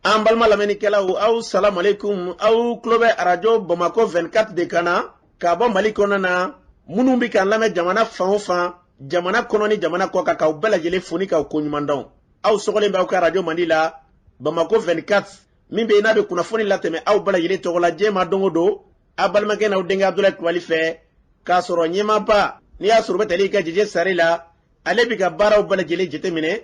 An balima lamɛnnikɛlaw, aw salamu aleykum. Aw tulo bɛ Arajo Bamakɔ 24 de kan na k'a bɔ Mali kɔnɔna na. Minnu bɛ k'an lamɛn jamana fan o fan, jamana kɔnɔ ni jamana kɔ kan, k'aw bɛɛ lajɛlen fo ni k'aw koɲuman dɔn. Aw sɔgɔlen bɛ aw ka arajo mandi la, Bamakɔ 24, min bɛ yen n'a bɛ kunnafoni latɛmɛ aw bɛɛ lajɛlen tɔgɔ la diɲɛ ma don o don, aw balimakɛ n'aw denkɛ Abudulayi Kulubali fɛ, k'a sɔrɔ ɲɛmaaba n'i y'a sɔrɔ u bɛ tali kɛ Jeje Sare la, ale bɛ ka baaraw bɛɛ lajɛlen jateminɛ,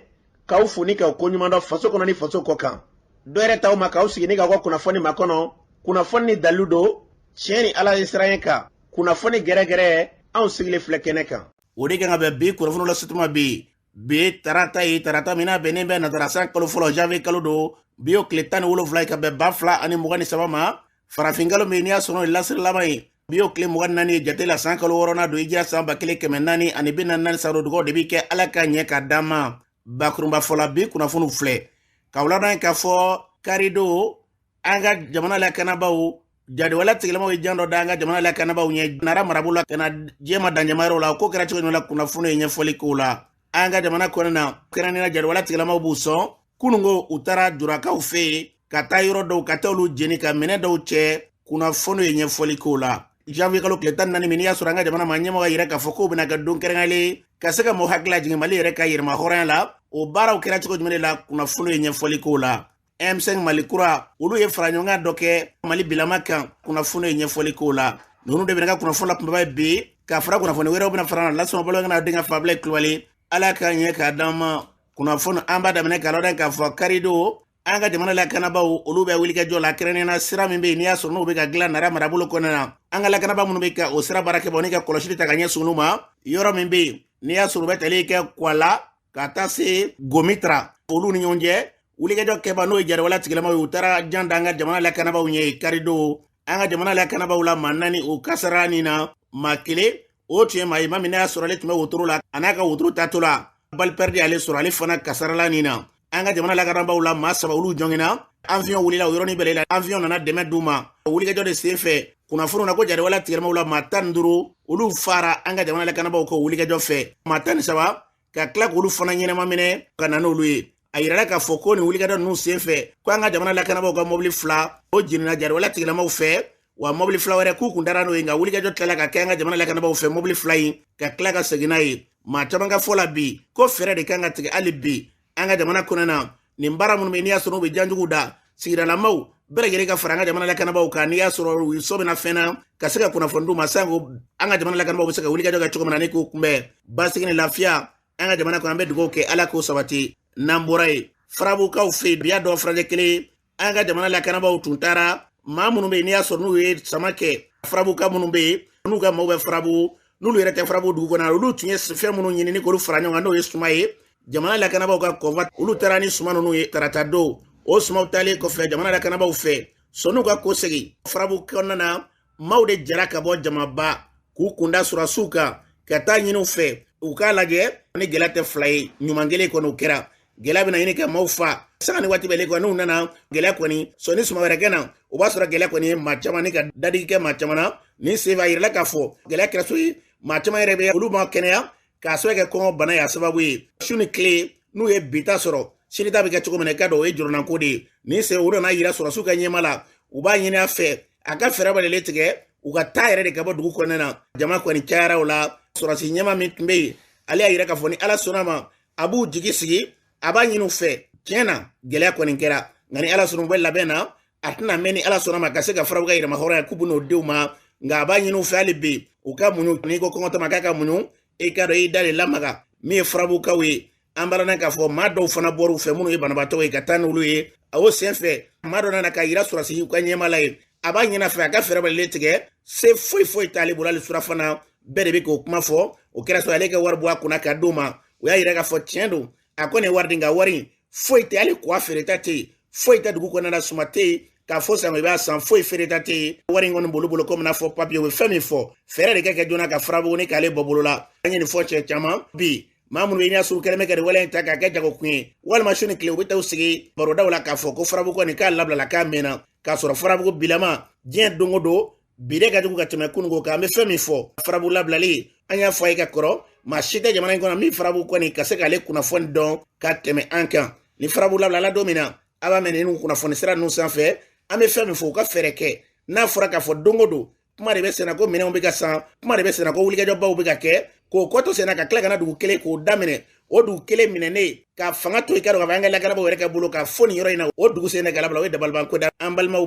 k'aw fo ni k'aw koɲuman dɔn faso kɔnɔ ni faso kɔ kan. Dɔ yɛrɛ t'aw ma k'aw sigi ni k'aw ka kunnafoni makɔnɔ, kunnafoni ni dalilu don, tiɲɛ ni Ala ye siran kan, kunnafoni gɛrɛgɛrɛ, anw sigilen filɛ kɛnɛ kan. O de kan ka bɛn bi kunnafoni lasituma bi bi tarata ye, tarata min n'a bɛnnen bɛ natara san kalo fɔlɔ, janvier kalo don, bi o tile 17 ye ka bɛn 2023 ma, farafin kalo min n'i y'a sɔrɔ lasiri laban ye, bi o tile 24 ye jate la, san kalo wɔɔrɔnan don, hijira san 1444 san don. Dugaw de bi kɛ Ala ka ɲɛ ka d'an ma. Bakurunba fɔla, bi kunnafoniw filɛ ka wuladan k'a fɔ karidon, an ka jamana lakanabaw jadiwala tigilamaw ye jan dɔ da an ka jamana lakanabaw ɲɛ Nara marabolo la ka na jɛma danjɛmayɔrɔ la. Ko kɛra cogo jumɛn la? Kunnafoni ye ɲɛfɔli k'o la. An ka jamana kɔnɔna na, kɛrɛnkɛrɛnnenya jadiwala tigilamaw b'u sɔn kununko, u taara jurakaw fɛ yen ka taa yɔrɔ dɔw, ka taa olu jeni ka minɛ dɔw cɛ. Kunnafoni ye ɲɛfɔli k'o la. Janvier kalo tile 14 min n'i y'a sɔrɔ an ka jamana ma ɲɛmɔgɔ yɛrɛ k'a fɔ k'o bɛna kɛ don kɛrɛnkɛrɛnlen ka se ka mɔgɔ hakili lajigin Mali yɛrɛ ka yɛrɛma hɔrɔnya la, o baaraw kɛra cogo jumɛn de la? Kunnafoni ye ɲɛfɔli k'o la. M5 Mali kura, olu ye fara ɲɔgɔnkan dɔ kɛ Mali bilama kan. Kunnafoni ye ɲɛfɔli k'o la. Ninnu de bɛna ka kunnafoni la kunbaba ye bi, ka fara kunnafoni wɛrɛw bɛna fara lasɔn balo kana denkɛ Fabila Kulubali. Ala ka ɲɛ k'a d'an ma. Kunnafoni an b'a daminɛ k'a lɔn k'a fɔ karidon, an ka jamana lakanabaaw olu bɛ wulikajɔ la, kɛrɛnkɛrɛnnenya sira min bɛ yen n'i y'a sɔrɔ n'u bɛ ka dilan Nara marabolo kɔnɔna na. An ka lakanabaa minnu bɛ ka o sira baara kɛ ni ka kɔlɔsili ta ka ɲɛsin olu ma, yɔrɔ min bɛ yen n'i y'a sɔrɔ u bɛ tali kɛ Kwala ka taa se Gomitra, olu ni ɲɔgɔn cɛ, wulikajɔ kɛba n'o ye jariwala tigilamaw ye, u taara jan da an ka jamana lakanabaaw ɲɛ karidon. An ka jamana lakanabaaw la maa 4 o kasara nin na, maa 1 o tun ye maa ye, maa min n'a y'a sɔrɔ ale tun bɛ wotoro la, a n'a ka wotoro taatɔ la, balle perdue ale sɔrɔ, ale fana kasarala nin na. An ka jamana lakanabaaw la maa 3 olu jɔngina, avion wulila o yɔrɔnin bɛɛ la, avion nana dɛmɛ d'u ma. Wulikajɔ de sen fɛ, kunnafoniw na ko jariwala tigilamaw la maa 15 olu fara an ka jamana lakanabaaw ka wulikajɔ fɛ, maa 13 ka tila k'olu fana ɲɛnama minɛ ka na n'olu ye. A yirala k'a fɔ ko nin wulikajɔ ninnu sen fɛ, ko an ka jamana lakanabaaw ka mɔbili 2 o jenina jariwala tigilamaw fɛ, wa mɔbili 2 wɛrɛ k'u kun dara n'o ye, nka wulikajɔ tilala ka kɛ an ka jamana lakanabaaw fɛ, mɔbili 2 in ka tila ka segin n'a ye. Maa caman ka fɔ la bi ko fɛɛrɛ de kan ka tigɛ hali bi an ka jamana kɔnɔna na, nin baara minnu bɛ n'i y'a sɔrɔ n'u bɛ janjugu da sigidalamaw bɛɛ lajɛlen ka fara an ka jamana lakanabaaw kan, n'i y'a sɔrɔ u sɔmina fɛn na, ka se ka kunnafoni d'u ma sanko an ka jamana lakanabaaw bɛ se ka wulikajɔ kɛ cogo min na ni k'u kunbɛn. Basigi ni lafiya an ka jamana kɔnɔ, an bɛ dugawu kɛ Ala k'o sabati. N'an bɔra yen, Farabukaw fɛ yen, bi y'a dɔn furancɛ kelen, an ka jamana lakanabaaw tun taara maa minnu bɛ yen n'i y'a sɔrɔ n'u ye sama kɛ, Farabuka minnu bɛ yen n'u ka maaw bɛ Farabu, n'olu yɛrɛ tɛ Farabu dugu kɔnɔ, olu tun ye fɛn minnu ɲini ni k'olu fara ɲɔgɔn kan, n'o ye suma ye. Jamana lakanabaaw ka convoi, olu taara ni suma ninnu ye tarata don. O sumaw taalen kɔfɛ jamana lakanabaaw fɛ, sɔnniw ka ko segin Farabu kɔnɔna na, maaw de jara ka bɔ jamaba k'u kunda sɔrɔdasiw kan ka taa ɲini u fɛ u k'a lajɛ ni gɛlɛya tɛ fila ye, ɲuman kelen kɔni o kɛra. Gɛlɛya bɛna ɲini ka maaw fa sanga ni waati bɛɛ kɔni, n'u nana gɛlɛya kɔni sɔnni suma wɛrɛ kɛ na, o b'a sɔrɔ gɛlɛya kɔni ye maa caman ni ka dadigi kɛ maa caman na. Nin senfɛ, a yirala k'a fɔ gɛlɛya kɛra so ye, maa caman yɛrɛ bɛ olu ma kɛnɛya k'a sababu kɛ kɔngɔ bana y'a sababu ye. Su ni tile, n'u ye bi ta sɔrɔ, sini ta bɛ kɛ cogo min na, i ka dɔn o ye jɔrɔnanko de ye. Nin sen u nana yira sɔrɔdasiw ka ɲɛma la, u b'a ɲini a fɛ a ka fɛɛrɛ bɛɛ tigɛ u ka taa yɛrɛ de ka bɔ dugu kɔnɔna na. Jama kɔni cayara o la. Sɔrɔdasi ɲɛma min tun bɛ yen, ale y'a yira k'a fɔ ni Ala sɔnna ma, a b'u jigi sigi, a b'a ɲini u fɛ. Tiɲɛ na, gɛlɛya kɔni kɛra, nka ni Ala sɔnna, u bɛ labɛn na, a tɛna mɛn ni Ala sɔnna ma ka se ka Farabu ka yɛrɛma hɔrɔnya k'u bɛn'o denw ma. Nka a b'a ɲini u fɛ hali bi u ka muɲu. N'i ko kɔngɔtɔ ma k'a ka muɲu, i ka dɔn i da de lamaga. Min ye Farabukaw ye, an b'a k'a fɔ maa dɔw fana bɔr'u fɛ minnu ye banabaatɔw ye ka taa n'olu ye. A o sen fɛ, maa dɔ nana ka yira sɔrɔdasi ka ɲɛma la ye, a b'a ɲini a fɛ a ka fɛɛrɛ bɛɛ tigɛ, se foyi foyi t'ale bolo, hali surafana. Bɛɛ de bɛ k'o kuma fɔ. O kɛra sɔrɔ ale ka wari bɔ a kunna ka d'o ma. O y'a yira k'a fɔ tiɲɛ don, a ko nin wari di, nka wari foyi tɛ, hali kɔ feereta tɛ yen, foyi tɛ dugu kɔnɔna na, suma tɛ yen k'a fɔ san i b'a san, foyi feereta tɛ yen. Wari in kɔni bolo bolo komi n'a fɔ papiye, u bɛ fɛn min fɔ, fɛɛrɛ de ka kɛ joona ka Farabugu ni k'ale bɔ bolo la. An ye nin fɔ cɛ caman bi, maa minnu bɛ ɲɛ suru kɛlɛ bɛ ka nin wale in ta k'a kɛ jagokun ye, walima su ni tile u bɛ taa u sigi barodaw la k'a fɔ ko Farabugu kɔni k'a labilala k'a mɛnna, k'a sɔrɔ Farabugu bilama diɲɛ don o don, bi de ka jugu ka tɛmɛ kununko kan. An bɛ fɛn min fɔ, Farabugu labilali, an y'a fɔ a ye ka kɔrɔ, maa si tɛ jamana in kɔnɔ min Farabugu kɔni ka se k'ale kunnafoni dɔn ka tɛmɛ an kan. Ni Farabugu labilala don min na, A b'a mɛn ninnu kunnafoni sira ninnu sanfɛ. An bɛ fɛn min fɔ, u ka fɛɛrɛ kɛ. N'a fɔra k'a fɔ don o don kuma de bɛ senna ko minɛnw bɛ ka san, kuma de bɛ senna ko wulikajɔbaw bɛ ka kɛ, k'o kɔtɔ senna ka tila ka na dugu kelen k'o daminɛ, o dugu kelen minɛnen ka fanga to i ka dɔn k'a fɔ an ka lakanabaaw yɛrɛ ka bolo ka fo nin yɔrɔ in na, o dugu sen ka labila, o ye dabalibanko da. An balimaw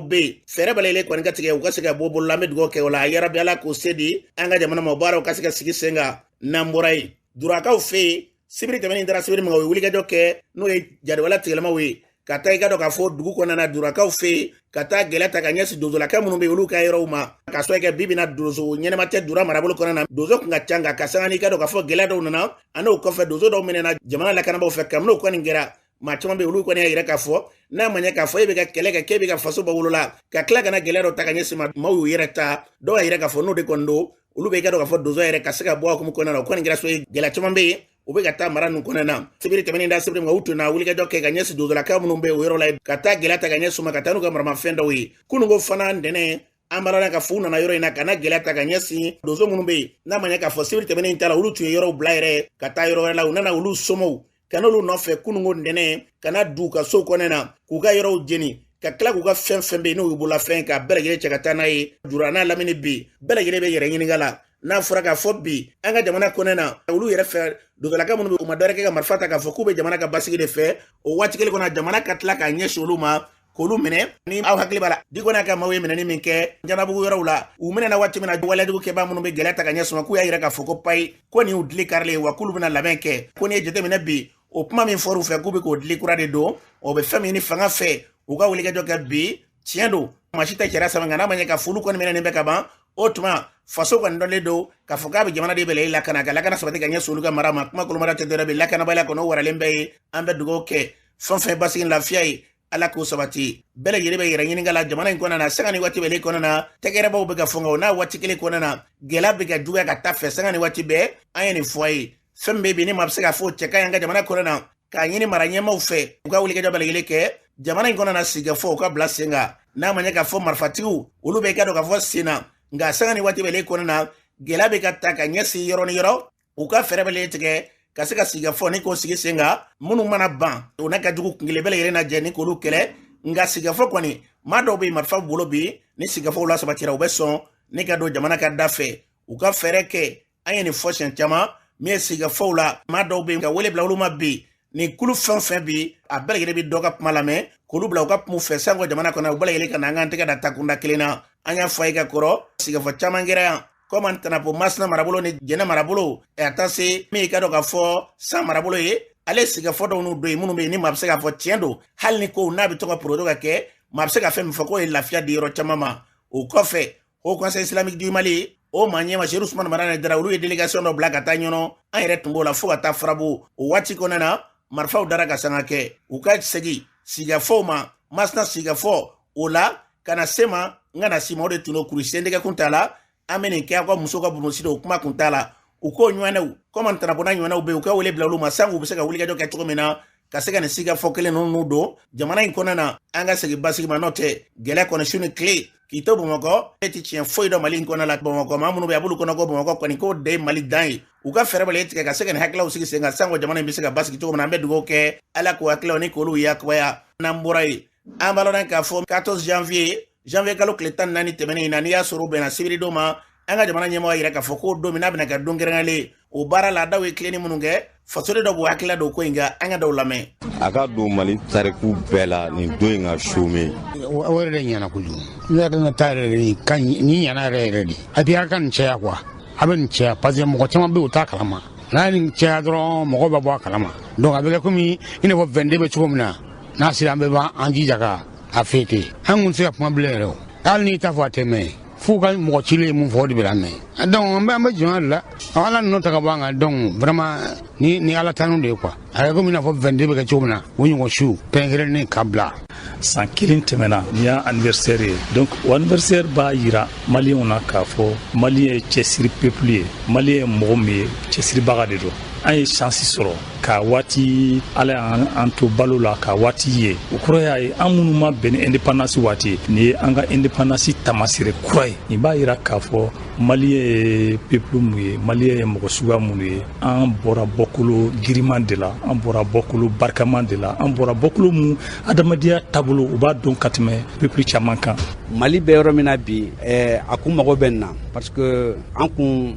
bɛ yen, fɛɛrɛ bɛɛ lajɛlen kɔni ka tigɛ u ka se ka bɔ bolo la. An bɛ dugawu kɛ o la, yarabi Ala k'o se di an ka jamana ma, o baaraw ka se ka sigi sen kan. N'an bɔra yen, Durakaw fɛ yen, sibiri tɛmɛnen taara sibiri min kan, u ye wulikajɔ kɛ, n'o ye jariwala tigɛlamaw ye, ka taa i ka dɔn k'a fɔ dugu kɔnɔna na Durakaw fɛ yen, ka taa gɛlɛya ta ka ɲɛsin donsolaka minnu bɛ yen, olu ka yɔrɔw ma, ka sɔrɔ kɛ bibi na donso ɲɛnɛma tɛ Dura marabolo kɔnɔna na. Donso kun ka ca, nka ka sanga n'i ka dɔn k'a fɔ gɛlɛya dɔw nana, ani o kɔfɛ donso dɔw minɛna jamana lakanabaaw fɛ. Kabini o kɔni kɛra, maa caman bɛ yen, olu kɔni y'a yira k'a fɔ n'a ma ɲɛ k'a fɔ e bɛ ka kɛlɛ kɛ, k'e bɛ ka faso bɔ wolo la, ka tila ka na gɛlɛya dɔ ta ka ɲɛsin ma, maaw y'u yɛrɛ ta. Dɔw y'a yira k'a fɔ n'o de kɔni don, olu bɛ i ka dɔn k'a fɔ donso yɛrɛ ka se ka bɔ a hukumu kɔnɔna na. O kɔni kɛra so ye, gɛlɛya caman bɛ yen, u bɛ ka taa mara ninnu kɔnɔna na. Sibiri tɛmɛnen da sibiri ma, u tun na wulikajɔ kɛ ka ɲɛsin donsolakaw minnu bɛ o yɔrɔ la, ka taa gɛlɛya ta ka ɲɛsin u ma, ka taa n'u ka maramafɛn dɔw ye. Kununko fana ntɛnɛn, an b'a la ka fɔ u nana yɔrɔ in na ka na gɛlɛya ta ka ɲɛsin donso minnu bɛ yen, n'a ma ɲɛ k'a fɔ sibiri tɛmɛnen ta la, olu tun ye yɔrɔw bila yɛrɛ ka taa yɔrɔ wɛrɛ la. U nana olu somɔgɔw ka n'olu nɔfɛ kununko ntɛnɛn, ka na d'u ka sow kɔnɔna na, k'u ka yɔrɔw jeni, ka tila k'u ka fɛn fɛn bɛ yen n'o y'u bololafɛn k'a bɛɛ lajɛlen cɛ ka taa n'a ye. Jura n'a lamini bi, bɛɛ lajɛlen bɛ yɛrɛ ɲininka la. N'a fɔra k'a fɔ bi an ka jamana kɔnɔna na, olu yɛrɛ fɛ donsolaka minnu bɛ, u ma dɔwɛrɛ kɛ ka marifa ta k'a fɔ k'u bɛ jamana ka basigi de fɛ, o waati kelen kɔnɔ jamana ka tila k'a ɲɛsin olu ma k'olu minɛ. Ni aw hakili b'a la, Diko n'a ka maaw ye minɛni min kɛ Janabugu yɔrɔw la, u minɛna waati min na, waleyajugu kɛbaa minnu bɛ gɛlɛya ta ka ɲɛsin ma, k'u y'a yira k'a fɔ ko payi ko nin y'u dili karilen ye, wa k'olu bɛna labɛn kɛ. Ko n'i ye jateminɛ bi, o kuma min fɔr'u fɛ k'u bɛ k'o dili kura de don, o bɛ fɛn min ɲini fanga fɛ, u ka wulikajɔ kɛ bi. Tiɲɛ don, maa si tɛ cɛra saba, nka n'a ma ɲɛ ka fɔ olu kɔni minɛnen bɛ ka ban, o tuma faso kɔni dɔnlen don k'a fɔ k'a bɛ jamana de bɛlɛ lakana, ka lakana sabati ka ɲɛsin olu ka mara ma. Kuma kolomara tɛ dɔwɛrɛ bɛ lakanabaliya kɔnɔ, o waralen bɛɛ ye. An bɛ dugawu kɛ fɛn fɛn basigi lafiya ye, Ala k'o sabati. Bɛɛ lajɛlen bɛ yɛrɛ ɲininka la jamana in kɔnɔna na, sanga ni waati bɛɛ kɔnɔna na, tɛgɛrɛbaw bɛ ka fɔ, nka o n'a waati kelen kɔnɔna na, gɛlɛya bɛ ka juguya ka taa fɛ sanga ni waati bɛɛ. An ye nin fɔ a ye, fɛn bɛ bi ni maa bɛ se k'a fɔ cɛ ka ɲi an ka jamana kɔnɔna na, k'a ɲini mara ɲɛmaaw fɛ u ka wulikajɔ bɛɛ lajɛlen kɛ jamana in kɔnɔna na, sigikafɔ u ka bila sen kan. N'a ma ɲɛ k'a fɔ marifatigiw olu bɛ ka dɔn k'a fɔ sen na, nka sanga ni waati bɛɛ kɔnɔna na, gɛlɛya bɛ ka ta ka ɲɛsin yɔrɔ ni yɔrɔ, u ka fɛɛrɛ bɛɛ lajɛlen tigɛ ka se ka sigikafɔ ni k'o sigi sen kan. Minnu mana ban, o n'a ka jugu kun kelen bɛɛ lajɛlen na jɛ ni k'olu kɛlɛ. Nka sigikafɔ kɔni, maa dɔw bɛ yen marifa bolo bi, ni sigikafɔw la sabatira, u bɛ sɔn ni ka don jamana ka da fɛ, u ka fɛɛrɛ kɛ. An ye nin fɔ siɲɛ caman, min ye sigikafɔw la, maa dɔw bɛ yen ka wele bila olu ma bi, nin kulu fɛn fɛn bi, a bɛɛ lajɛlen bɛ dɔ ka kuma lamɛn k'olu bila u ka kuma fɛ sanko jamana kɔnɔ, u bɛɛ lajɛlen ka na an k'an tɛgɛ da takunda kelen na. An y'a fɔ a ye ka kɔrɔ, sigikafɔ caman kɛra yan, komi Tanapo Masina marabolo ni Jɛnɛ marabolo, a taa se min ka dɔn k'a fɔ San marabolo ye, ale sigikafɔ dɔw n'u don yen minnu bɛ yen ni maa bɛ se k'a fɔ tiɲɛ don, hali ni kow n'a bɛ to ka poroto ka kɛ, maa bɛ se ka fɛn min fɔ k'o ye lafiya di yɔrɔ caman ma. O kɔfɛ, Haut Conseil islamique du Mali, o maa ɲɛma Seydou Ousmane Madani Dara, olu ye délégation dɔ bila ka taa Ɲɔnɔ. An yɛrɛ tun b'o la fo ka taa Farabu. O waati kɔnɔna na, marifaw dara ka sanga kɛ, u ka segin sigikafɔw ma, Masina sigikafɔ o la ka na se ma, n ka na si ma, o de tun don kuru sendɛgɛ kun t'a la. An bɛ nin kɛ aw ka muso ka burusi o kuma kun t'a la. U k'o ɲɔgɔnnaw komi Tanapona ɲɔgɔnnaw bɛ yen, u ka wele bila olu ma sanko u bɛ se ka wulikajɔ kɛ cogo min na ka se ka nin sigikafɔ kelen ninnu don jamana in kɔnɔna na, an ka segin basigi ma. N'o tɛ, gɛlɛya kɔni su ni tile k'i to Bamakɔ, e ti tiɲɛ foyi dɔn Mali in kɔnɔna la. Bamakɔ maa minnu bɛ yen, a b'olu kɔnɔ ko Bamakɔ kɔni k'o de ye Mali dan ye. U ka fɛɛrɛ bɛɛ tigɛ ka se ka nin hakililaw sigi sen kan sanko jamana in bɛ se ka basigi cogo min na. An bɛ dugawu kɛ Ala k'o hakililaw ni k'olu yakubaya. N'an bɔra yen, an b'a lɔn k'a fɔ 14 janvier, janvier kalo tile 14 tɛmɛnen in na, n'i y'a sɔrɔ o bɛnna sibiridon ma, an ka jamana ɲɛmɔgɔ yɛrɛ k'a fɔ ko don min n'a bɛna kɛ don kɛrɛnkɛrɛnlen o baara la, daw ye tilenni minnu kɛ, fasoden dɔ b'u hakilila don ko in kan, an ka dɔw lamɛn. A ka don Mali tariku bɛɛ la nin don in ka somɛ. O yɛrɛ de ɲɛna kojugu. Ne yɛrɛ na taa yɛrɛ de ka nin ɲɛna yɛrɛ yɛrɛ de. A bi a ka nin caya quoi. A bɛ nin caya parce que mɔgɔ caman bɛ yen, u t'a kalama. N'a ye nin caya dɔrɔn, mɔgɔw bɛ bɔ a kalama. Donc a bɛ kɛ komi i n'a fɔ 22 bɛ cogo min na. N'a sera, an bɛɛ b'an jija ka a fêter. An kun tɛ se ka kuma bilen yɛrɛ o. Hali n'i t'a fɔ a tɛ mɛn. F'u ka mɔgɔ cilen ye mun fɔ, o de bɛ lamɛn. Donc an bɛ jɔnya de la. Ala ninnu ta ka bɔ an kan, donc vraiment ni Ala tanu de ye quoi. A kɛ komi i n'a fɔ 22 bɛ kɛ cogo min na, o ɲɔgɔn su kɛrɛnkɛrɛnnen ka bila. San kelen tɛmɛna, nin y'a anniversaire ye. Donc o anniversaire b'a yira maliyɛnw na k'a fɔ maliyɛn ye cɛsiri peuple ye, maliyɛn ye mɔgɔ min ye, cɛsiribaga de don. An ye chance sɔrɔ ka waati Ala y'an to balo la ka waati ye. O kɔrɔ y'a ye an minnu ma bɛn ni indépendance waati ye, nin ye an ka indépendance taamasere kura ye. Nin b'a yira k'a fɔ Malien ye peuple mun ye, Malien ye mɔgɔ suguya minnu ye. An bɔra bɔkolo giriman de la, an bɔra bɔkolo barikaman de la, an bɔra bɔkolo mun adamadenya taabolo u b'a dɔn ka tɛmɛ peuple caman kan. Mali bɛ yɔrɔ min na bi, a kun mago bɛ nin na parce que an kun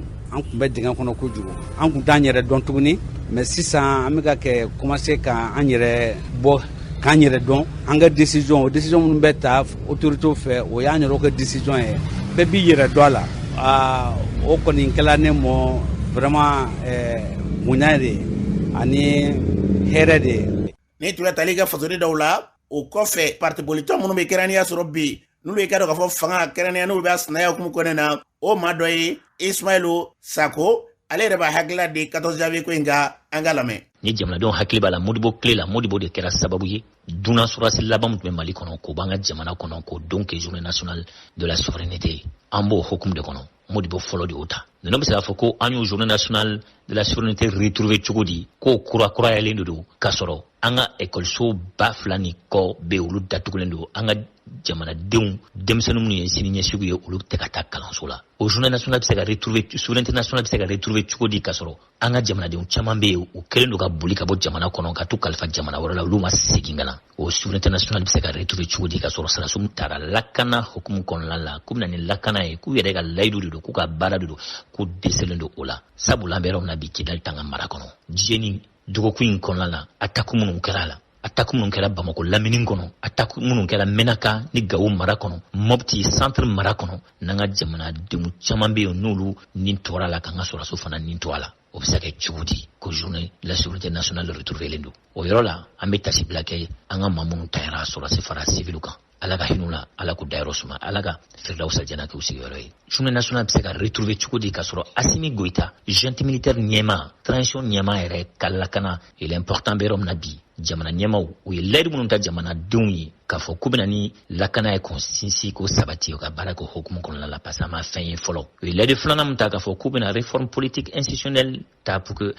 bɛ dingɛ kɔnɔ kojugu, an kun t'an yɛrɛ dɔn tuguni. Mais sisan an bɛ ka kɛ commencer ka an yɛrɛ bɔ, k'an yɛrɛ dɔn. An ka décision, o décision minnu bɛ ta autorité fɛ, o y'an yɛrɛ ka décision ye. Bɛɛ b'i yɛrɛ dɔn a la. O kɔni kɛla ne mɔ vraiment bonya de ye ani hɛrɛ de ye. Ni tun bɛ tali kɛ fasoden dɔw la, o kɔfɛ parti politique minnu bɛ kɛrɛnkɛrɛnnenya sɔrɔ bi, n'olu ye k'a dɔn k'a fɔ fanga kɛrɛnkɛrɛnnenya n'olu bɛ sinaya hukumu kɔnɔna na, o maa dɔ ye Ismaël Sako, ale yɛrɛ b'a hakilila di 14 janvier ko in kan, an ka lamɛn. Ni jamanadenw hakili b'a la, Modibo tile la, Modibo de kɛra sababu ye dunan sɔrɔdasi laban min tun bɛ Mali kɔnɔ k'o b'an ka jamana kɔnɔ k'o don kɛ journée nationale de la souveraineté. An b'o hukumu de kɔnɔ, Modibo fɔlɔ de y'o ta. Ninnu bɛ se k'a fɔ ko an y'o journée nationale de la souveraineté retrouver cogo di, k'o kura kurayalen de don, k'a sɔrɔ an ka ekɔliso 2000 ni kɔ bɛ olu datugulen don, an ka jamanadenw denmisɛnnin minnu ye sini ɲɛsigi ye, olu tɛ ka taa kalanso la. O journée nationale bɛ se ka retrouver, souveraineté nationale bɛ se ka retrouver cogo di, k'a sɔrɔ an ka jamanadenw caman bɛ yen, u kɛlen don ka boli ka bɔ jamana kɔnɔ ka t'u kalifa jamana wɛrɛ la, olu ma segin ka na. O souveraineté nationale bɛ se ka retrouver cogo di, k'a sɔrɔ sɔrɔdasiw min taara lakana hukumu kɔnɔna la, k'u bɛna ni lakana ye, k'u yɛrɛ ka layidu de don, k'u ka baara de don, k'u dɛsɛlen don o la. Sabula an bɛ yɔrɔ min na bi, Kidali t'an ka mara kɔnɔ. Diɲɛ ni dɔgɔkun in kɔnɔna la, attaque minnu kɛra a la, attaque minnu kɛra Bamakɔ lamini kɔnɔ, attaque minnu kɛra Menaka ni Gawo mara kɔnɔ, Mopti centre mara kɔnɔ, n'an ka jamanadenw caman bɛ yen n'olu nin tora la, k'an ka sɔrɔdasiw fana nin to a la. O bɛ se ka kɛ cogo di ko journée de la souveraineté nationale retrouver don? O yɔrɔ la, an bɛ tasibila kɛ an ka maa minnu tayara sɔrɔdasi fara civil kan. Ala ka hinɛ u la, Ala k'u dayɔrɔ suma, Ala ka Firdawusa jana k'u sigiyɔrɔ ye. Journée nationale bɛ se ka retrouver cogo di, k'a sɔrɔ Assimi Goïta, junte militaire ɲɛmaa, transition ɲɛmaa yɛrɛ ka lakana, il est important bɛ yɔrɔ min na bi, jamana ɲɛmaaw u ye layidu minnu ta jamanadenw ye k'a fɔ k'u bɛna ni lakana ye, k'o sinsin, k'o sabati, u ka baara kɛ hukumu kɔnɔna la, parce que an ma fɛn ye fɔlɔ. U ye layidu filanan min ta k'a fɔ k'u bɛna réforme politique institutionnelle ta pour que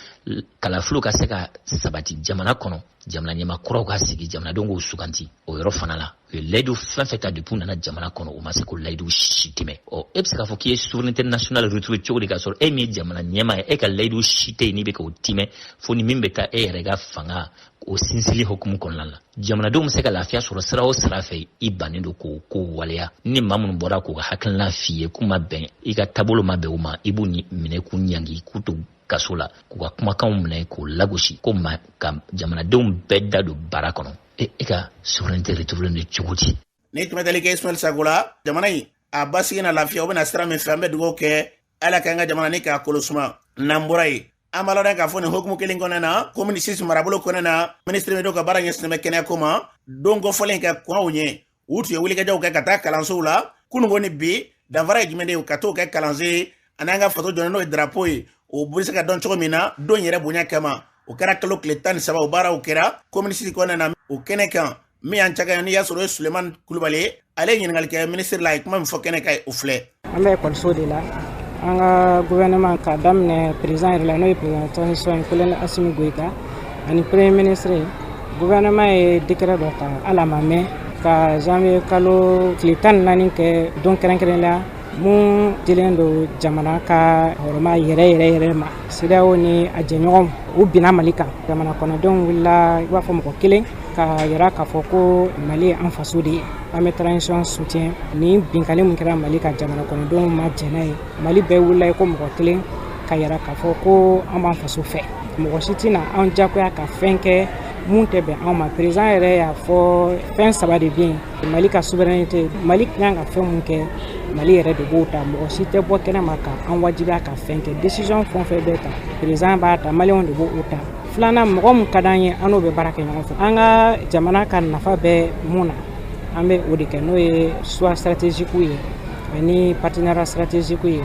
kalafiliw ka se ka sabati jamana kɔnɔ, jamana ɲɛmaa kuraw ka sigi, jamanadenw k'o suganti, o yɔrɔ fana la, u ye layidu fɛn fɛn ta depuis u nana jamana kɔnɔ, u ma se k'o layidu si tɛmɛ. Ɔ, e bɛ se k'a fɔ k'i ye souveraineté nationale retrouver cogo di, k'a sɔrɔ e min ye jamana ɲɛmaa ye, e ka layidu si tɛ yen n'i bɛ k'o timɛ, fo ni min bɛ taa e yɛrɛ ka fanga o sinsili hukumu kɔnɔna la. Jamanadenw bɛ se ka lafiya sɔrɔ sira o sira fɛ, i bannen don k'o ko waleya. Ni maa minnu bɔra k'u ka hakilina f'i ye k'u ma bɛn i ka taabolo ma bɛn u ma, i b'u minɛ k'u ɲangi, k'u to kaso la, k'u ka kumakanw minɛ k'u lagosi, ko ma ka jamanadenw bɛɛ da don baara kɔnɔ. E ka souveraineté retrouver don cogo di? Ni tun bɛ tali kɛ Ismaël Sako la, jamana in a basigi na lafiya, o bɛna sira min fɛ, an bɛ dugawu kɛ Ala k'an ka jamana ni k'a kolo suma. N'an bɔra yen, an b'a lɔn k'a fɔ nin hukumu kelen kɔnɔna na, commune 6 marabolo kɔnɔna na, minisiri min ka baara ɲɛsinnen bɛ kɛnɛya ko ma, don kɔfɔlen ka kɔn o ɲɛ, u tun ye wulikajɔw kɛ ka taa kalansow la kununko ni bi. Danfara ye jumɛn de ye ka t'o kɛ kalansen ani an ka faso jɔ n'o ye drapeau ye, o bɛ se ka dɔn cogo min na don yɛrɛ bonya kama? O kɛra kalo tile 13, o baaraw kɛra commune 6 kɔnɔna na. O kɛnɛ kan, min y'an cakɛ n'i y'a sɔrɔ o ye Sulemani Kulubali ye, ale ye ɲininkali kɛ minisiri la, a ye kuma min fɔ kɛnɛ kan, o filɛ. An bɛ ekɔliso de la, an ka gouvernement ka daminɛ président yɛrɛ la, n'o ye président transition ye, colonel Assimi Goïta, ani premier ministre. Gouvernement ye décret dɔ ta, hali a ma mɛn, ka janvier kalo tile 14 kɛ don kɛrɛnkɛrɛn la mun dilen don jamana ka hɔrɔma yɛrɛ yɛrɛ yɛrɛ ma. CEDEAO ni a jɛɲɔgɔnw, u binna Mali kan, jamana kɔnɔdenw wulila i b'a fɔ mɔgɔ kelen ka yira k'a fɔ ko Mali ye an faso de ye, an bɛ transition soutien. Ni binkanni mun kɛra Mali ka, jamana kɔnɔdenw ma jɛn n'a ye. Mali bɛɛ wulila i ko mɔgɔ kelen ka yira k'a fɔ ko an b'an faso fɛ, mɔgɔ si tɛna an diyagoya ka fɛn kɛ mun tɛ bɛn anw ma. Président yɛrɛ y'a fɔ fɛn saba de bɛ yen: Mali ka souveraineté, Mali kan ka fɛn mun kɛ, Mali yɛrɛ de b'o ta, mɔgɔ si tɛ bɔ kɛnɛ ma ka an wajibiya ka fɛn kɛ. Décision fɛn o fɛn bɛ ta, président b'a ta, maliyɛnw de b'o ta. Filanan, mɔgɔ mun ka d'an ye, an n'o bɛ baara kɛ ɲɔgɔn fɛ, an ka jamana ka nafa bɛ mun na, an bɛ o de kɛ, n'o ye choix stratégique ye ani partenariat stratégique ye.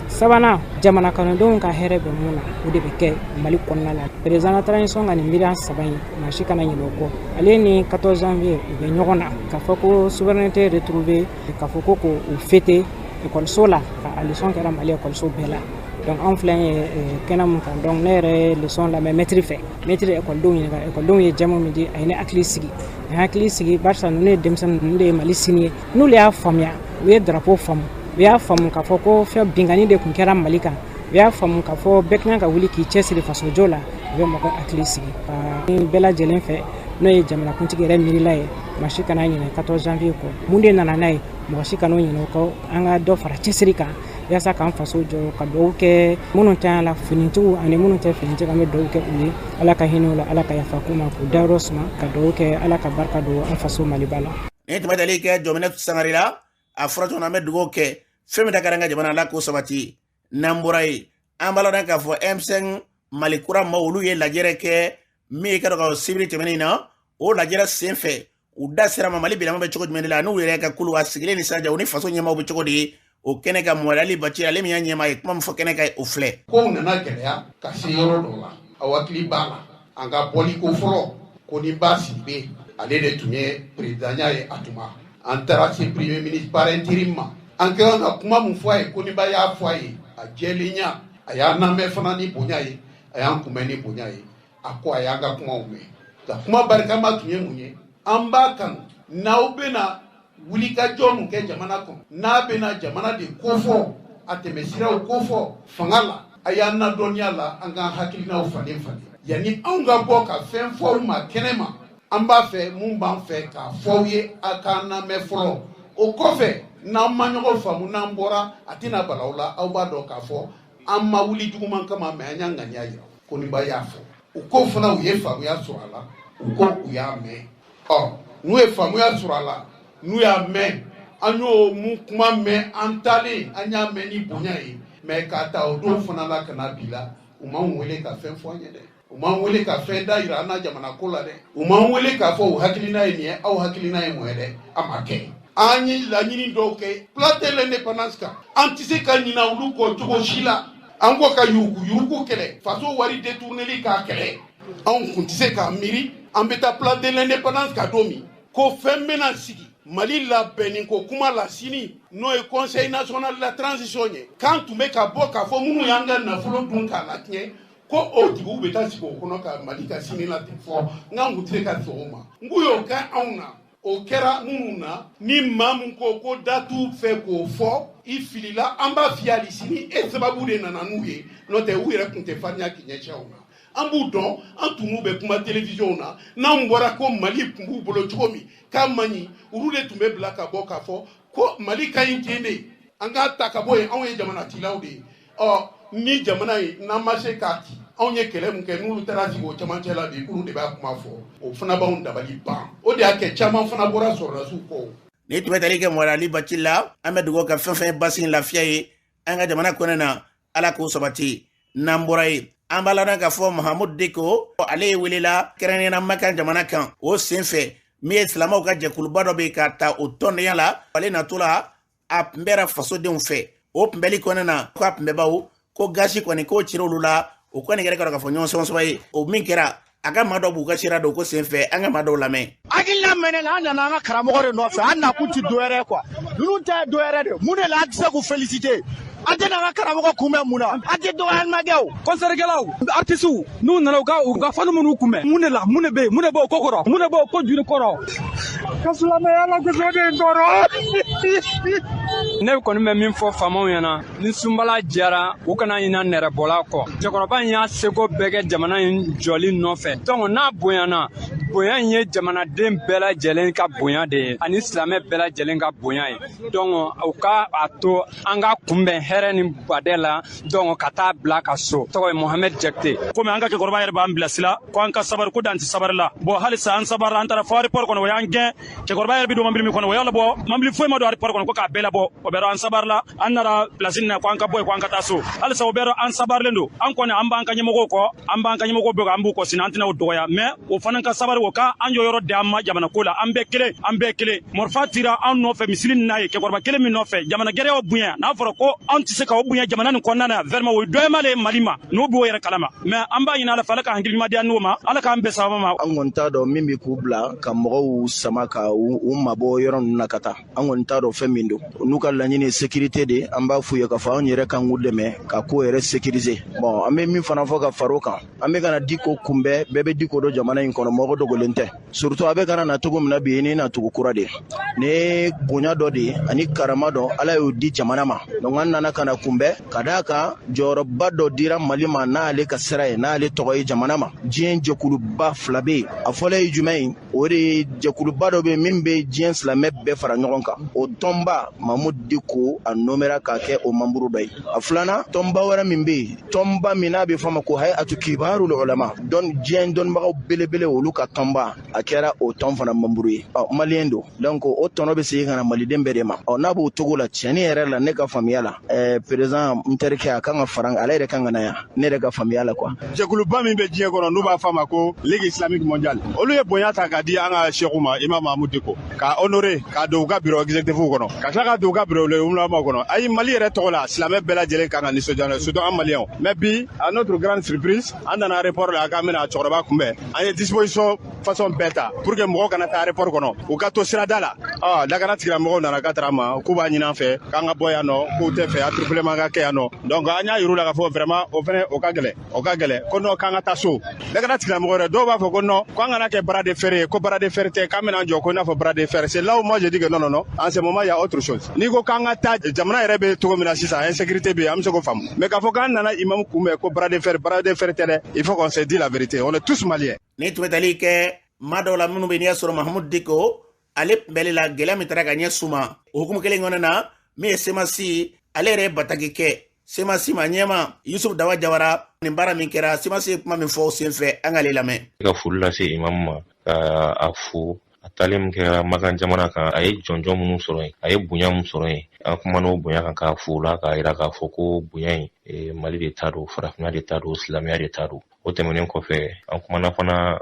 Sabanan, jamana kɔnɔdenw ka hɛrɛ bɛ mun na, o de bɛ kɛ Mali kɔnɔna la. Président la transition ka nin miiriya saba in, maa si kana ɲinɛ o kɔ. Ale ni 14 janvier, u bɛ ɲɔgɔn na, k'a fɔ ko souveraineté retrouvée, k'a fɔ ko k'o fêter ekɔliso la, ka a leçon kɛra Mali ekɔliso bɛɛ la. Donc anw filɛ ye kɛnɛ mun kan, donc ne yɛrɛ ye leçon lamɛn maître fɛ. Maître ye ekɔlidenw ɲininka, ekɔlidenw ye jaabi min di, a ye ne hakili sigi, a ye hakili sigi, barisa ninnu ye denmisɛnnin, ninnu de ye Mali sini ye. N'olu y'a faamuya, u ye drapeau faamu, u y'a faamu k'a fɔ ko fɛn binkanni de tun kɛra Mali kan, u y'a faamu k'a fɔ bɛɛ kan ka wuli k'i cɛsiri fasojɔ la, u bɛ mɔgɔ hakili sigi. Ka bɛɛ lajɛlen fɛ, n'o ye jamanakuntigi yɛrɛ miirila ye, maa si kana ɲinɛ 14 janvier kɔ. Mun de nana n'a ye, mɔgɔ si kana ɲinɛ o kɔ. An ka dɔ fara cɛsiri kan yaasa k'an faso jɔ, ka dugawu kɛ minnu tɛ la finitigiw ani minnu tɛ finitigiw, an bɛ dugawu kɛ u ye, Ala ka hinɛ u la, Ala ka yafa k'u ma, k'u dayɔrɔ suma, ka dugawu kɛ Ala ka barika don an faso Maliba la. Ni tun bɛ tali kɛ Jɔminɛ Sangare la, a fɔra cogo min na, an bɛ dugawu kɛ fɛn min da kɛra an ka jamana la k'o sabati. N'an bɔra yen, an b'a lɔn k'a fɔ M5 Mali kura maaw, olu ye lajɛrɛ kɛ min ye ka dɔn ka sibiri tɛmɛnen na. O lajɛrɛ sen fɛ, u da sera ma Mali bilama bɛ cogo jumɛn de la, n'u yɛrɛ ka kulu a sigilen ni sisan, u ni faso ɲɛmaaw bɛ cogo di ye. O kɛnɛ kan, Mɔdali Baci, ale min y'a ɲɛmaa ye, kuma min fɔ kɛnɛ kan, o filɛ. Kow nana gɛlɛya ka se yɔrɔ dɔ la, aw hakili b'a la, an ka bɔli ko fɔlɔ, ko ni ba Sidibe, ale de tun ye présidentya ye a tuma. An taara se premier ministre par intérim ma, an ka kan ka kuma min fɔ a ye, ko ni ba y'a fɔ a ye a jɛlenya, a y'an lamɛn fana ni bonya ye, a y'an kunbɛn ni bonya ye. A ko a y'an ka kumaw mɛn. Nka kuma barikama tun ye mun ye? An b'a kanu n'aw bɛna wulikajɔ mun kɛ jamana kɔnɔ, n'a bɛna jamana de kofɔ, a tɛmɛsiraw kofɔ fanga la, a y'an ladɔnniya la, an k'an hakilinaw falen falen yanni anw ka bɔ ka fɛn fɔ aw ma kɛnɛ ma. An b'a fɛ mun b'an fɛ k'a fɔ aw ye, a k'an lamɛn fɔlɔ. O kɔfɛ, n'an ma ɲɔgɔn faamu, n'an bɔra, a tɛna bala aw la. Aw b'a dɔn k'a fɔ an ma wuli juguman kama, mɛ an y'an ŋaniya yira. Ko ni ba y'a fɔ, u ko fana u ye faamuya sɔrɔ a la, u ko u y'a mɛn. Ɔ, n'u ye faamuya sɔrɔ a la, n'u y'a mɛn, an y'o mun kuma mɛn, an taalen, an y'a mɛn ni bonya ye. Mɛ k'a ta o don fana la ka na bi la, u m'an wele ka fɛn fɔ an ye dɛ, u m'an wele ka fɛn da yira an na jamana ko la dɛ, u m'an wele k'a fɔ u hakilina ye nin ye, aw hakilina ye mun ye dɛ. A ma kɛ. An ye laɲini dɔw kɛ place de l'Indépendance kan, an tɛ se ka ɲina olu kɔ cogo si la. An ko ka yuruku yuruku kɛlɛ, faso wari détourneli k'a kɛlɛ. Anw kun tɛ se k'a miiri an bɛ taa place de l'Indépendance ka don min ko fɛn bɛna sigi Mali labɛnni ko kuma la sini, n'o ye Conseil national de la transition ye, k'an tun bɛ ka bɔ k'a fɔ minnu y'an ka nafolo dun k'a latiɲɛ, ko o tigiw bɛ taa sigi o kɔnɔ ka Mali ka sini la ten fɔ. N k'an kun tɛ se ka sɔn o ma. N k'u y'o kɛ anw na, o kɛra minnu na, ni maa min ko ko da t'u fɛ k'o fɔ, i filila. An b'a f'i ye hali sini, e sababu de nana n'u ye, n'o tɛ u yɛrɛ tun tɛ farinya k'i ɲɛsin anw na. An b'u dɔn, an tun n'u bɛ kuma télévision na. N'anw bɔra ko Mali tun b'u bolo cogo min k'a man ɲi, olu de tun bɛ bila ka bɔ k'a fɔ ko Mali ka ɲi ten de, an k'a ta ka bɔ yen, anw ye jamana cilaw de ye. Ɔ, ni jamana in n'an ma se k'a ci, anw ye kɛlɛ min kɛ, n'olu taara sigi o camancɛ la bi, k'olu de b'a kuma fɔ, o fana b'anw dabali ban. O de y'a kɛ caman fana bɔra sɔrɔdasiw kɔ. Ni tun bɛ tali kɛ Mɔdali Baci la, an bɛ dugawu ka fɛn fɛn basi lafiya ye an ka jamana kɔnɔ na, Ala k'o sabati. N'an bɔra yen, an b'a ladɔn k'a fɔ Mahamudu Diko, ale ye welela kɛrɛnkɛrɛnnenya Makan jamana kan. O sen fɛ, min ye silamɛw ka jɛkuluba dɔ bɛ yen ka ta o tɔndenya la, ale natɔ la, a kunbɛra fasodenw fɛ. O kunbɛli kɔnɔna na, ko a kunbɛbaw ko gasi kɔni k'o cira olu la. O kɔni kɛra k'a fɔ ɲɔgɔn sɔgɔsɔgɔ ye. O min kɛra, a ka maa dɔw b'u ka sira don ko sen fɛ, an ka maa dɔw lamɛn. Hakilina mɛnɛ la, an nana an ka karamɔgɔ de nɔfɛ. An nakun ti dɔ wɛrɛ ye quoi. Ninnu ta ye dɔ wɛrɛ de. Mun de la an tɛ se k'u féliciter? An tɛ n'an ka karamɔgɔ kunbɛn mun na? An tɛ dɔgɔyalima kɛ o. Concertkɛlaw, artisiw, n'u nana u ka fanu minnu kunbɛn, mun de la? Mun de bɛ yen? Mun de b'o ko kɔrɔ? Mun de b'o ko juru kɔrɔ? Ka silamɛya la gosi de tɔɔrɔ. Ne kɔni bɛ min fɔ faamaw ɲɛna, ni sunbala jɛra, u kana ɲina nɛrɛbɔla kɔ. Cɛkɔrɔba in y'a seko bɛɛ kɛ jamana in jɔli nɔfɛ. Donc n'a bonyana, bonya in ye jamanaden bɛɛ lajɛlen ka bonya de ye, ani silamɛ bɛɛ lajɛlen ka bonya ye. Donc u ka a to an ka kunbɛn hɛrɛ ni badɛ la, donc ka taa bila ka so. Tɔgɔ ye Mohamɛd Jakite. Komi an ka cɛkɔrɔba yɛrɛ b'an bilasira ko an ka sabari, ko dan tɛ sabari la. Bon, halisa an sabari, an taara fo aéroport kɔnɔ, o y'an gɛn. Cɛkɔrɔba yɛrɛ bɛ don mobili min kɔnɔ, o y'a labɔ, mobili foyi ma don aéroport kɔnɔ, ko k'a bɛɛ labɔ. O bɛɛ an sabari la, an nana place na ko an ka bɔ yen, ko an ka taa so. Halisa o bɛɛ an sabarilen don. An kɔni, an b'an ka ɲɛmɔgɔw kɔ, an b'an ka ɲɛmɔgɔw bɛɛ kɔ, an b'u kɔ sini, an tɛna o dɔgɔya. Mais o fana ka sabari, o ka an jɔyɔrɔ di an ma jamana ko la. An bɛɛ kelen, an bɛɛ kelen. Marifa tira an nɔfɛ misiri nin n'a ye, cɛkɔrɔba kelen min nɔfɛ, jamana gɛrɛ y'o bonya. N'a fɔra ko an tɛ se k'o bonya jamana nin kɔnɔna na, vraiment o ye dɔgɔyama le ye Mali ma, n'o b'o yɛrɛ kalama. Mais an b'a ɲini Ala fɛ, Ala ka hakili ɲuman di an n'o ma, Ala k'an bɛn sababa ma. An kɔni t'a dɔn min bɛ k'u bila ka mɔgɔw sama ka u mabɔ yɔrɔ ninnu na ka taa. An kɔni t'a dɔn fɛn min don n'u. ka laɲini ye sécurité de, an b'a f'u ye k'a fɔ anw yɛrɛ kan k'u dɛmɛ ka ko yɛrɛ sécuriser. Bon, an bɛ min fana fɔ ka far'o kan, an bɛ ka na Diko kunbɛn. Bɛɛ bɛ Diko dɔn jamana in kɔnɔ, mɔgɔ dogolen tɛ. Surtout a bɛ ka na cogo min na bi, ni nacogo kura de ni ye, bonya dɔ de ye ani karama dɔ Ala y'o di jamana ma. Donc an nana ka na kunbɛn ka d'a kan jɔyɔrɔba dɔ dira Mali ma n'ale ka sira ye, n'ale tɔgɔ ye jamana ma. Diɲɛ jɛkuluba fila bɛ yen. A fɔlɔ ye jumɛn ye? O de ye jɛkuluba dɔ bɛ min bɛ diɲɛ silamɛ bɛɛ fara ɲɔgɔn kan. O tɔnba, Mamudu Diko a nomera k'a kɛ o membre dɔ ye. A filanan, tɔnba wɛrɛ min bɛ yen, tɔnba min n'a bɛ fɔ a ma ko Hayatu Kibarul Ulama, dɔn diɲɛ dɔnnibagaw belebele, olu ka tɔnba, a kɛra o tɔn fana membre ye. Ɔ, maliyɛn don, donc o tɔnɔ bɛ segin ka na maliden bɛɛ de ma. Ɔ, n'a b'o cogo la, tiɲɛni yɛrɛ la, ne ka faamuya la, président n terikɛ, a kan ka fara ale yɛrɛ kan ka na yan, ne yɛrɛ ka faamuya la quoi. Jɛkuluba min bɛ diɲɛ kɔnɔ, n'u b'a fɔ a ma ko Ligue islamique mondiale, olu ye bonya ta k'a di an ka sɛku ma, Imam Mahamudu Diko, k'a honoré, k'a don u ka bureau exécutif kɔnɔ, ka tila ka don u ka bureau ulama kɔnɔ. Ayi, Mali yɛrɛ tɔgɔ la, silamɛ bɛɛ lajɛlen kan ka nisɔndiya, surtout an maliyɛnw. Mais bi, à notre grande surprise, an nana aéroport la k'an bɛna cɛkɔrɔba kunbɛn. An ye disposition façon bɛɛ ta pour que mɔgɔw kana taa aéroport kɔnɔ, u ka to sirada la. Ɔ, lakana tigilamɔgɔw nana k'a taara ma k'u b'a ɲini an fɛ k'an ka bɔ yan nɔ, k'u tɛ fɛ attroupement ka kɛ yan nɔ. Donc an y'a yir'u la k'a fɔ vraiment o fɛnɛ o ka gɛlɛn, o ka gɛlɛn, ko non, k'an ka taa so. Lakana tigilamɔgɔ yɛrɛ dɔw b'a fɔ ko non, k'an kana kɛ bras de fer ye, ko bras de fer tɛ, k'an bɛna jɔ ko i n'a fɔ bras de fer. C'est là où moi je dis que non, non, non, en ce moment il y a autre chose. N'i ko k'an ka taa, jamana yɛrɛ bɛ cogo min na sisan, insécurité bɛ yen, an bɛ se k'o faamu. Mais k'a fɔ k'an nana imam kunbɛn ko bras de fer, bras de fer tɛ dɛ. Il faut qu'on se dise la vérité, on est tous maliens. Ni tun bɛ tali kɛ maa dɔw la minnu bɛ n'i y'a sɔrɔ Mahamudu Diko ale kunbɛli la, gɛlɛya min taara ka ɲɛ suma o hukumu kelen kɔnɔ na, min ye CMAS, ale yɛrɛ ye bataki kɛ CMAS ma ɲɛma Yusuf Dawa Jawara. Nin baara min kɛra, CMAS ye kuma min fɔ o senfɛ, an k'ale lamɛn. Ka foli lase imamu ma, ka a fo a taalen min kɛra Makan jamana kan. A ye jɔnjɔn minnu sɔrɔ yen, a ye bonya min sɔrɔ yen, an kumana o bonya kan k'a fo la, k'a yira k'a fɔ ko bonya in, Mali de ta don, farafinna de ta don, silamɛya de ta don. O tɛmɛnen kɔfɛ, an kumana fana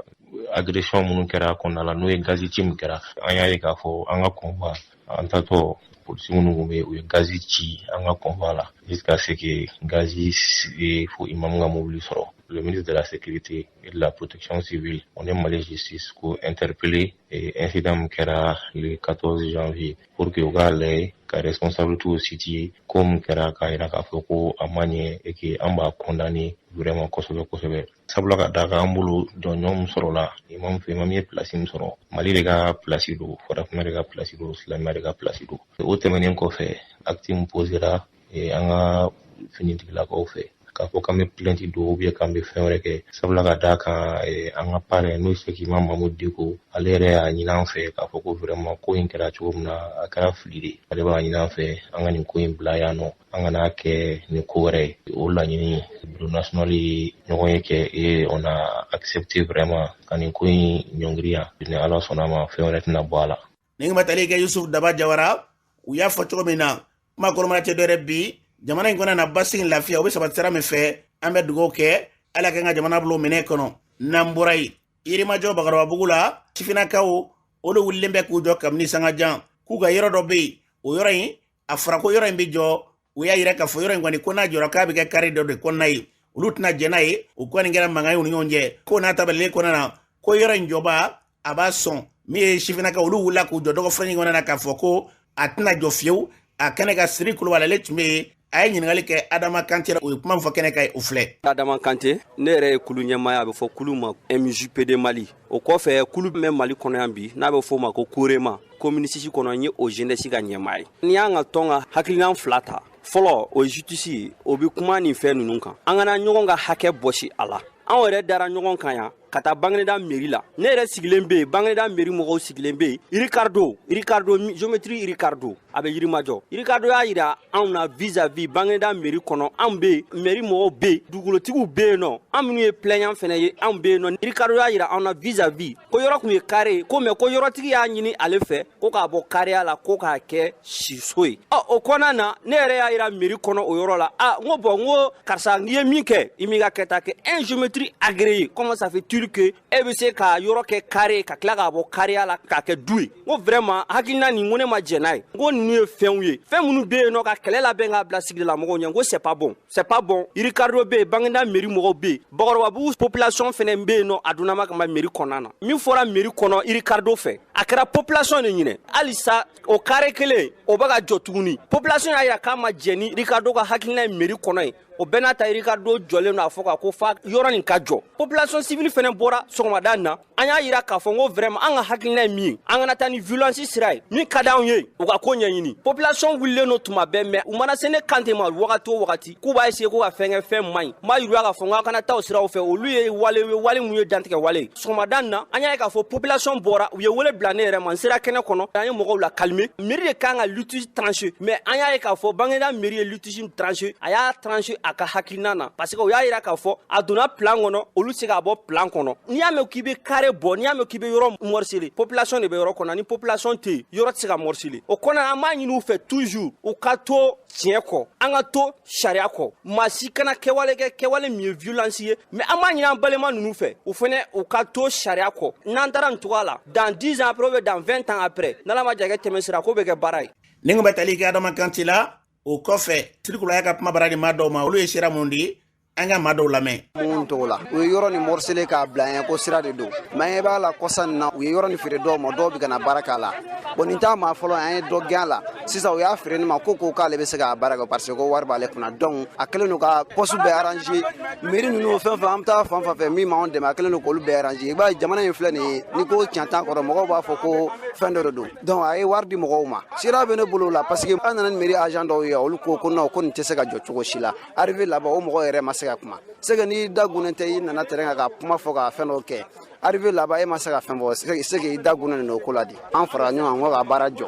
agression minnu kɛra a kɔnɔna la, n'o ye gazi ci min kɛra. An y'a ye k'a fɔ an ka convoi an tatɔ, polisi minnu tun bɛ yen, u ye gazi ci an ka convoi la jusqu'à ce que gazi ye fo imamu ka mobili sɔrɔ. Le ministre de la Sécurité et de la Protection civile, on est Mali justice ko interpellé et incident min kɛra le 14 janvier pour que u k'a lajɛ ka responsabilité situer ko min kɛra, k'a yira k'a fɔ ko a ma ɲɛ et que an b'a condamner vraiment kosɛbɛ kosɛbɛ. Sabula ka d'a kan, an bolo jɔnjɔn min sɔrɔla imam fɛ, imam ye place min sɔrɔ, Mali de ka place don, farafinna de ka place don, silamɛya de ka place don. O tɛmɛnen kɔfɛ, acte min posera an ka finitigilakaw fɛ, k'a fɔ k'an bɛ plainte don ou bien k'an bɛ fɛn wɛrɛ kɛ, sabula ka d'a kan an ka parrain, n'o ye Sɛki Imam Mahamudu Diko, ale yɛrɛ y'a ɲini an fɛ k'a fɔ ko vraiment ko in kɛra cogo min na, a kɛra fili de. Ale b'a ɲini an fɛ an ka nin ko in bila yan nɔ, an kana kɛ nin ko wɛrɛ ye. O laɲini, bureau national ye ɲɔgɔn ye kɛ et on a accepté vraiment ka nin ko in ɲɔngiri yan. Ni Ala sɔnna ma, fɛn wɛrɛ tɛna bɔ a la. Ni ma tali kɛ Yusuf Daba Jawara, u y'a fɔ cogo min na, kuma kɔrɔmana tɛ dɔwɛrɛ bi jamana in kɔnɔ na, basigi lafiya o bɛ sabati sira min fɛ. An bɛ dugawu kɛ, Ala k'an ka jamana bila minɛ kɔnɔ. N'an bɔra yen, Yirimajɔ Bakɔrɔbabugu la, sifinnakaw olu wulilen bɛ k'u jɔ kabini sangajan k'u ka yɔrɔ dɔ bɛ yen. O yɔrɔ in, a fɔra ko yɔrɔ in bɛ jɔ. U y'a yira k'a fɔ yɔrɔ in kɔni, ko n'a jɔra, k'a bɛ kɛ kari dɔ de kɔnɔna ye, olu tɛna jɛn n'a ye. O kɔni kɛra mankan ye u ni ɲɔgɔn cɛ. Ko n'a ta bɛlen kɔnɔna na, ko yɔrɔ in jɔba a b'a sɔn. Min ye sifinnakaw, olu wulila k'u jɔ dɔgɔfɛn kɔnɔna na k'a fɔ ko a tɛna jɔ fiyewu. A kɛnɛ ka Siri Kulubali, ale tun bɛ yen, a ye ɲininkali kɛ Adama Kante, o ye kuma min fɔ kɛnɛ kan, o filɛ. Adama Kante, ne yɛrɛ ye kulu ɲɛmaa ye, a bɛ fɔ kulu ma MJPD Mali. O kɔfɛ, kulu min bɛ Mali kɔnɔ yan bi, n'a bɛ fɔ o ma ko Korema, commune 6 kɔnɔ, n ye o jeunesse ka ɲɛmaa ye. N'i y'an ka tɔn ka hakilina fila ta, fɔlɔ o ye justice ye, o bɛ kuma nin fɛn ninnu kan, an kana ɲɔgɔn ka hakɛ bɔsi a la. Anw yɛrɛ dara ɲɔgɔn kan yan ka taa Bangineda mairie la. Ne yɛrɛ sigilen bɛ yen, Bangineda mairie mɔgɔw sigilen bɛ yen. Ricardo, Ricardo, géométrie Ricardo, a bɛ Yirimajɔ. Ricardo y'a yira anw na vis-à-vis Bangineda mairie kɔnɔ, anw bɛ yen, mairie mɔgɔw bɛ yen, dugukolotigiw bɛ yen nɔ, an minnu ye plaignant fɛnɛ ye, anw bɛ yen nɔ. Ricardo y'a yira anw na vis-à-vis ko yɔrɔ tun ye carré ye, ko mais ko yɔrɔtigi y'a ɲini ale fɛ ko k'a bɔ carré la, ko k'a kɛ siso ye. Ɔ, o kɔnɔna na, ne yɛrɛ y'a yira mairie kɔnɔ o yɔrɔ la, a n ko bon, n ko karisa, n'i ye min kɛ, i m'i ka kɛta kɛ. Un géométrie agréé, comment ça fait-il que e bɛ se ka yɔrɔ kɛ carré ka tila k'a bɔ carré la k'a kɛ du ye? N ko vraiment, hakilina nin, n ko ne ma jɛn n'a ye. N ko ninnu ye fɛnw ye, fɛn minnu bɛ yen nɔ ka kɛlɛ labɛn k'a bila sigidala mɔgɔw ɲɛ. N ko c'est pas bon, c'est pas bon. Ricardo bɛ yen, Bangineda mairie mɔgɔw bɛ yen, Bakɔrɔbabugu population fɛnɛ bɛ yen nɔ. A donna ma kama mairie kɔnɔna na, min fɔra mairie kɔnɔ Ricardo fɛ, a A kɛra population de ɲinɛ. Halisa o carré kelen o bɛ ka jɔ tuguni. Population y'a yira k'a ma jɛn ni Ricardo ka hakilina ye mairie kɔnɔ yen. O bɛɛ n'a ta, Ricardo jɔlen don a fɔ kan ko fa yɔrɔ nin ka jɔ. Population civile fɛnɛ bɔra sɔgɔmada in na. An y'a yira k'a fɔ ko vraiment, an ka hakilina ye min ye, an kana taa ni violence sira ye. Min ka d'anw ye, u ka ko ɲɛɲini. Population wulilen don tuma bɛɛ, mais u mana se ne Kante ma wagati o wagati k'u b'a essayer ko ka fɛn kɛ, fɛn man ɲi. N b'a yir'u k'a fɔ k'aw kana taa o siraw fɛ. Olu ye wale ye, wale mun ye dantigɛ wale ye. Sɔgɔmada in na, an y'a ye k'a fɔ population bɔra, u ye wele bila ne yɛrɛ ma. N sera kɛnɛ kɔnɔ, an ye mɔgɔw la calmer. Mairie de kan ka litige trancher, mais an y'a ye k'a fɔ Baginda mairie ye litige trancher. A y'a trancher a ka hakilina na, parce que u y'a yira k'a fɔ a donna plan kɔnɔ, olu se k'a bɔ plan kɔnɔ. N'i y'a mɛn k'i bɛ carré bɔ, n'i y'a mɛn k'i bɛ yɔrɔ morceler, population de bɛ yɔrɔ kɔnɔ. Ni population tɛ yen, yɔrɔ tɛ se ka morceler. O kɔnɔ, an b'a ɲini u fɛ toujours, u ka to tiɲɛ kɔ, an ka to sariya kɔ. Maa si kana kɛwale kɛ, kɛwale min ye violence ye. Mais an b'a ɲini an balima ninnu fɛ, u fɛnɛ u ka to sariya kɔ. N'an taara nin cogoya la, dans 10 ans après ou dans 20 ans après, n'Ala ma ja kɛ tɛmɛ sira ko bɛ kɛ baara ye. Ni kun bɛ tali kɛ Adama Kante la. O kɔfɛ, Sirikula y'a ka kuma bara di maa dɔw ma. Olu ye sira mun di? An ka maa dɔw lamɛn. Mun togo la u ye yɔrɔ ni morceler k'a bila yen ko sira de don? Mais an b'a la kɔsa nin na, u ye yɔrɔ ni feere dɔw ma, dɔw bɛ ka na baara k'a la. Bon, nin t'a maa fɔlɔ, an ye dɔ gɛn a la. Sisan u y'a feere ne ma ko k'ale bɛ se k'a baara kɛ parce que ko wari b'ale kunna. Donc a kɛlen don ka poste bɛɛ arranger. Mairie ninnu, fɛn fɛn an bɛ taa fan fan fɛ, min m'anw dɛmɛ, a kɛlen don k'olu bɛɛ arranger. I b'a ye, jamana in filɛ nin ye, ni ko tiɲɛ t'a kɔrɔ, mɔgɔw b'a fɔ ko fɛn dɔ de don. Donc a ye wari di mɔgɔw ma. Sira bɛ ne bolo la, parce que an nana ni mairie agent dɔw ye, olu ko ko non, ko nin tɛ se ka jɔ cogo si la. Arrivé là-bas, o mɔgɔ yɛrɛ ma se ka kuma. C'est que n'i da gunnen tɛ, i nana terrain kan ka kuma fɔ ka fɛn dɔ kɛ, arrivé là-bas, e ma se ka fɛn fɔ, c'est que i da gunnen don o ko la de. An fara ɲɔgɔn kan ko ka baara jɔ,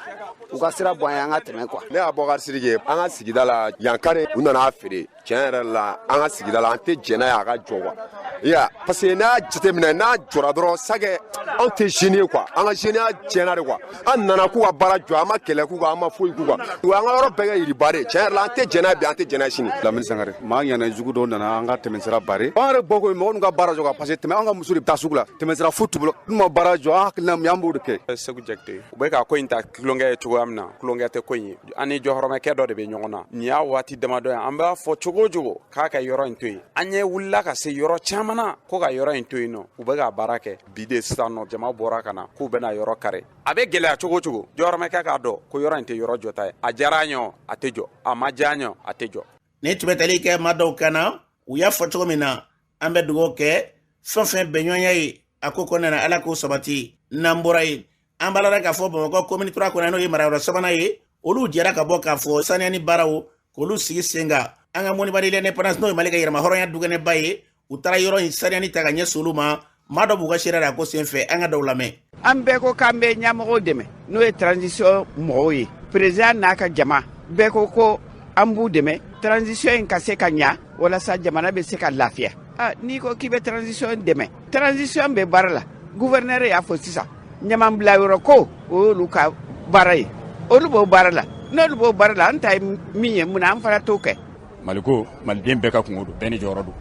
u ka sira bɔ an ye, an ka tɛmɛ quoi. Ne y'a Bɔkari Sidiki. An ka sigida la yan, kare u nana feere. Tiɲɛ yɛrɛ la, an ka sigida la, an tɛ jɛn n'a ye a ka jɔ quoi. Ya, parce que n'a jateminɛ, n'a jɔra dɔrɔn, sakɛ anw tɛ jeunes ye quoi. An ka jeunes tiɲɛna de quoi. An nana k'u ka baara jɔ, an ma kɛlɛ k'u kan, an ma foyi k'u kan. U y'an ka yɔrɔ bɛɛ kɛ yiriba de. Tiɲɛ yɛrɛ la, an tɛ jɛn n'a ye bi, an tɛ jɛn n'a ye sini. Lamini Sangare. Maa ɲana jugu dɔw nana an ka tɛmɛsira barrer. An yɛrɛ bɔ ko mɔgɔ ninnu ka baara jɔ, parce que tɛmɛ an ka muso de bɛ taa sugu la, tɛmɛsira foyi t'u bolo. N'u ma baara jɔ, an hakilina min, an b'o de kɛ. Segu Jakite. U bɛ ka ko in ta tulonkɛ ye cogoya min na, tulonkɛ tɛ ko in ye. An ni jɔhɔrɔmɛkɛ dɔ de bɛ ɲɔgɔn na. Nin y'a waati damadɔ ye, an b'a fɔ cogo o cogo k'a ka yɔrɔ in to yen. An ɲɛ wulila ka se yɔrɔ caman na ko ka yɔrɔ in to yen nɔ, u bɛ ka baara kɛ. Bi de sisan nɔ, jama bɔra ka na k'u bɛna yɔrɔ kare. A bɛ gɛlɛya cogo o cogo, jɔhɔrɔmɛkɛ k'a dɔn ko yɔrɔ in tɛ yɔrɔ jɔta ye. A diyara an ye o, a tɛ jɔ. A ma diya an ye o, a tɛ jɔ. Nin tun bɛ tali kɛ maa dɔw kan na. U y'a fɔ cogo min na, an bɛ dugawu kɛ fɛn fɛn bɛnɲɔgɔnya ye a ko kɔnɔna na, Ala k'o sabati. N'an bɔra yen, an b'a la k'a fɔ Bamakɔ commune 3 kɔnɔ, n'o ye marayɔrɔ sabanan ye, olu jɛra ka bɔ k'a fɔ saniya ni baaraw k'olu sigi sen kan. An ka monument de l'indépendance, n'o ye Mali ka yɛrɛma hɔrɔnya dukɛnɛba ye, u taara yɔrɔ in saniyani ta ka ɲɛsin olu ma. Maa dɔ b'u ka seereya la ko sen fɛ, an ka dɔw lamɛn. An bɛɛ ko k'an bɛ ɲɛmɔgɔw dɛmɛ, n'o ye transition mɔgɔw ye, président n'a ka jama bɛɛ ko ko an b'u dɛmɛ transition in ka se ka ɲa, walasa jamana bɛ se ka lafiya. Ah, n'i ko k'i bɛ transition dɛmɛ, transition bɛ baara la. Gouverneur y'a fɔ sisan, ɲamanbilayɔrɔ ko, o y'olu ka baara ye, olu b'o baara la. N'olu b'o baara la, an ta ye min ye, mun na an fana t'o kɛ? Maliko, maliden bɛɛ ka kungo don, bɛɛ ni jɔyɔrɔ don.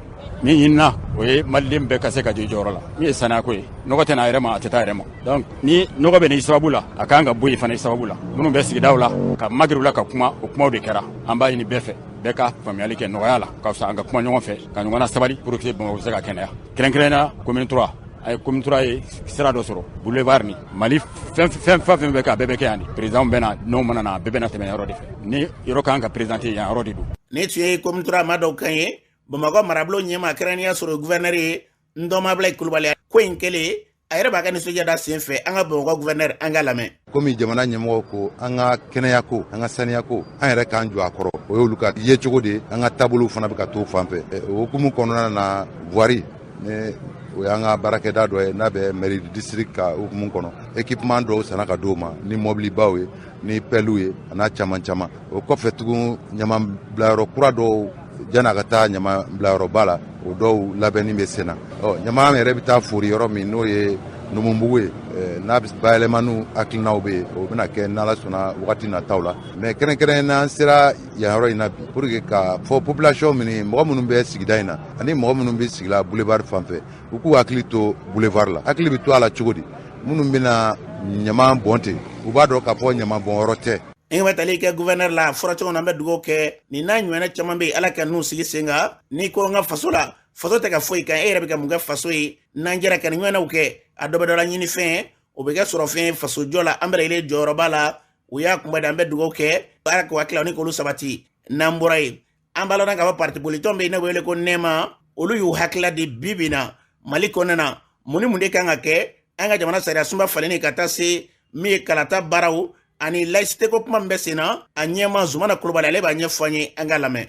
Min ɲinina, o ye maliden bɛɛ ka se ka jɔ i jɔyɔrɔ la. Min ye saniyako ye, nɔgɔ tɛ n'a yɛrɛ ma, a tɛ taa yɛrɛ ma. Donc ni nɔgɔ bɛ n'i sababu la, a kan ka bɔ yen fana i sababu la. Minnu bɛ sigidaw la, ka magɛrɛ u la ka kuma, o kumaw de kɛra. An b'a ɲini bɛɛ fɛ, bɛɛ ka faamuyali kɛ nɔgɔya la, ka fisa an ka kuma ɲɔgɔn fɛ, ka ɲɔgɔn na sabali, pour que Bamakɔ bɛ se ka kɛnɛya. Kɛrɛnkɛrɛnnenya commune 3, a ye commune 3 ye sira dɔ sɔrɔ, boulevard ni Mali fɛn fɛn fɛn bɛ kɛ, a bɛɛ bɛ kɛ yan de. Président bɛ na, n'o mana na, a bɛɛ bɛ na tɛmɛ yɔrɔ de fɛ. Ni yɔrɔ kan ka présenter, yan yɔrɔ de don. Nin tun ye commune 3 maa dɔw kan ye. Bamakɔ marabolo ɲɛma, kɛrɛnkɛrɛnnenya sɔrɔ gouverneur ye, Ndɔnmabila Kulubali, ko in kɛlen, a yɛrɛ b'a ka nisɔndiya da sen fɛ. An ka Bamakɔ gouverneur, an ka lamɛn. Komi jamana ɲɛmɔgɔ ko an ka kɛnɛya ko, an ka saniya ko, an yɛrɛ k'an jɔ a kɔrɔ, o y'olu ka yecogo de ye. An ka taabolow fana bɛ ka t'o fan fɛ. O hukumu kɔnɔna na, voirie ni, o y'an ka baarakɛda dɔ ye, n'a bɛ mairie district ka hukumu kɔnɔ, équipement dɔw sanna ka d'o ma, ni mɔbilibaw ye, ni pellew ye, a n'a caman caman. O kɔfɛ tugun, ɲama bilayɔrɔ kura dɔw jan'a ka taa ɲama bilayɔrɔba la, o dɔw labɛnni bɛ sen na. Ɔ, ɲama yɛrɛ bɛ taa fori yɔrɔ min, n'o ye Numubugu ye, n'a bayɛlɛmaniw hakilinaw bɛ yen, o bɛna kɛ n'Ala sɔnna wagati nataw la. Mais kɛrɛnkɛrɛn n'an sera yan yɔrɔ in na bi, pour que ka fɔ population minnu, mɔgɔ minnu bɛ sigida in na ani mɔgɔ minnu bɛ sigila boulevard fan fɛ, u k'u hakili to boulevard la. Hakili bɛ to a la cogo di? Minnu bɛna ɲama bɔn ten, u b'a dɔn k'a fɔ ɲama bɔnyɔrɔ tɛ. Ni bɛ tali kɛ gouverneur la, fɔra cogo min na, an bɛ dugawu kɛ nin n'a ɲɔgɔnna caman bɛ yen, Ala ka n'u sigi sen kan. N'i ko n ka faso la, faso tɛ ka foyi kan, e yɛrɛ bɛ ka mun kɛ faso ye? N'an jɛra ka nin ɲɔgɔnnaw kɛ, a dɔ bɛ dɔ la ɲini fɛn. O bɛ kɛ sɔrɔfɛn fasojɔ la, an bɛɛ lajɛlen jɔyɔrɔ b'a la. U y'a kunba de, an bɛ dugawu kɛ Ala k'u hakili ni k'olu sabati. N'an bɔra yen, an b'a lɔn k'a fɔ parti politique bɛ yen, ne bɛ wele ko Nɛma, olu y'u hakilila di bi bi na Mali kɔnɔna na, mun ni mun de kan ka kɛ an ka jamana sariya sunba falenni ka taa se min ye kalata baaraw ani laïcité ko kuma min bɛ sen na. A ɲɛma Zumana Kulubali, ale b'a ɲɛfɔ an ye, an k'a lamɛn.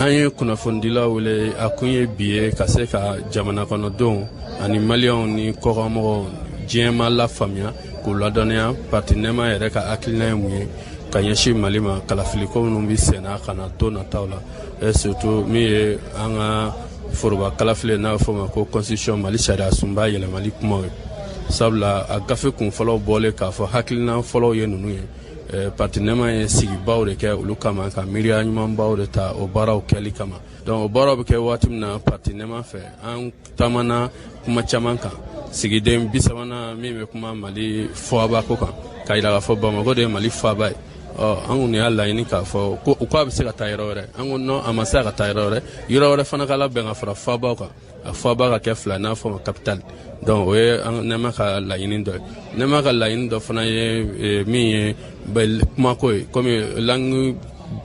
An ye kunnafonidilaw wele, a kun ye bi ye ka se ka jamana kɔnɔdenw ani maliyɛnw ni kɔkanmɔgɔw diɲɛma lafaamuya, k'u ladɔnniya parti Nɛma yɛrɛ ka hakilina ye mun ye ka ɲɛsin Mali ma, kalafiliko minnu bɛ senna ka na don nataw la, et surtout min ye an ka foroba kalafili n'a bɛ fɔ o ma ko constitution, Mali sariya sunba yɛlɛmali kumaw ye. Sabula a gafe kun fɔlɔw bɔlen k'a fɔ hakilina fɔlɔw ye ninnu ye, parti Nɛma ye sigibaw de kɛ olu kama, ka miiriya ɲumanbaw de ta o baaraw kɛli kama. Donc o baaraw bɛ kɛ waati min na, parti Nɛma fɛ, an taamana kuma caman kan. Sigiden 30nan min bɛ kuma Mali faaba ko kan, k'a yira k'a fɔ Bamakɔ de ye Mali faaba ye. Ɔ, an kɔni y'a laɲini k'a fɔ ko u k'a bɛ se ka taa yɔrɔ wɛrɛ. An ko non, a ma se ka taa yɔrɔ wɛrɛ, yɔrɔ wɛrɛ fana ka labɛn ka fara faabaw kan, a faaba ka kɛ fila, n'a fɔ ma capitale. Donc o ye Nɛma ka laɲini dɔ ye. Nɛma ka laɲini dɔ fana ye min ye kumako ye, komi langue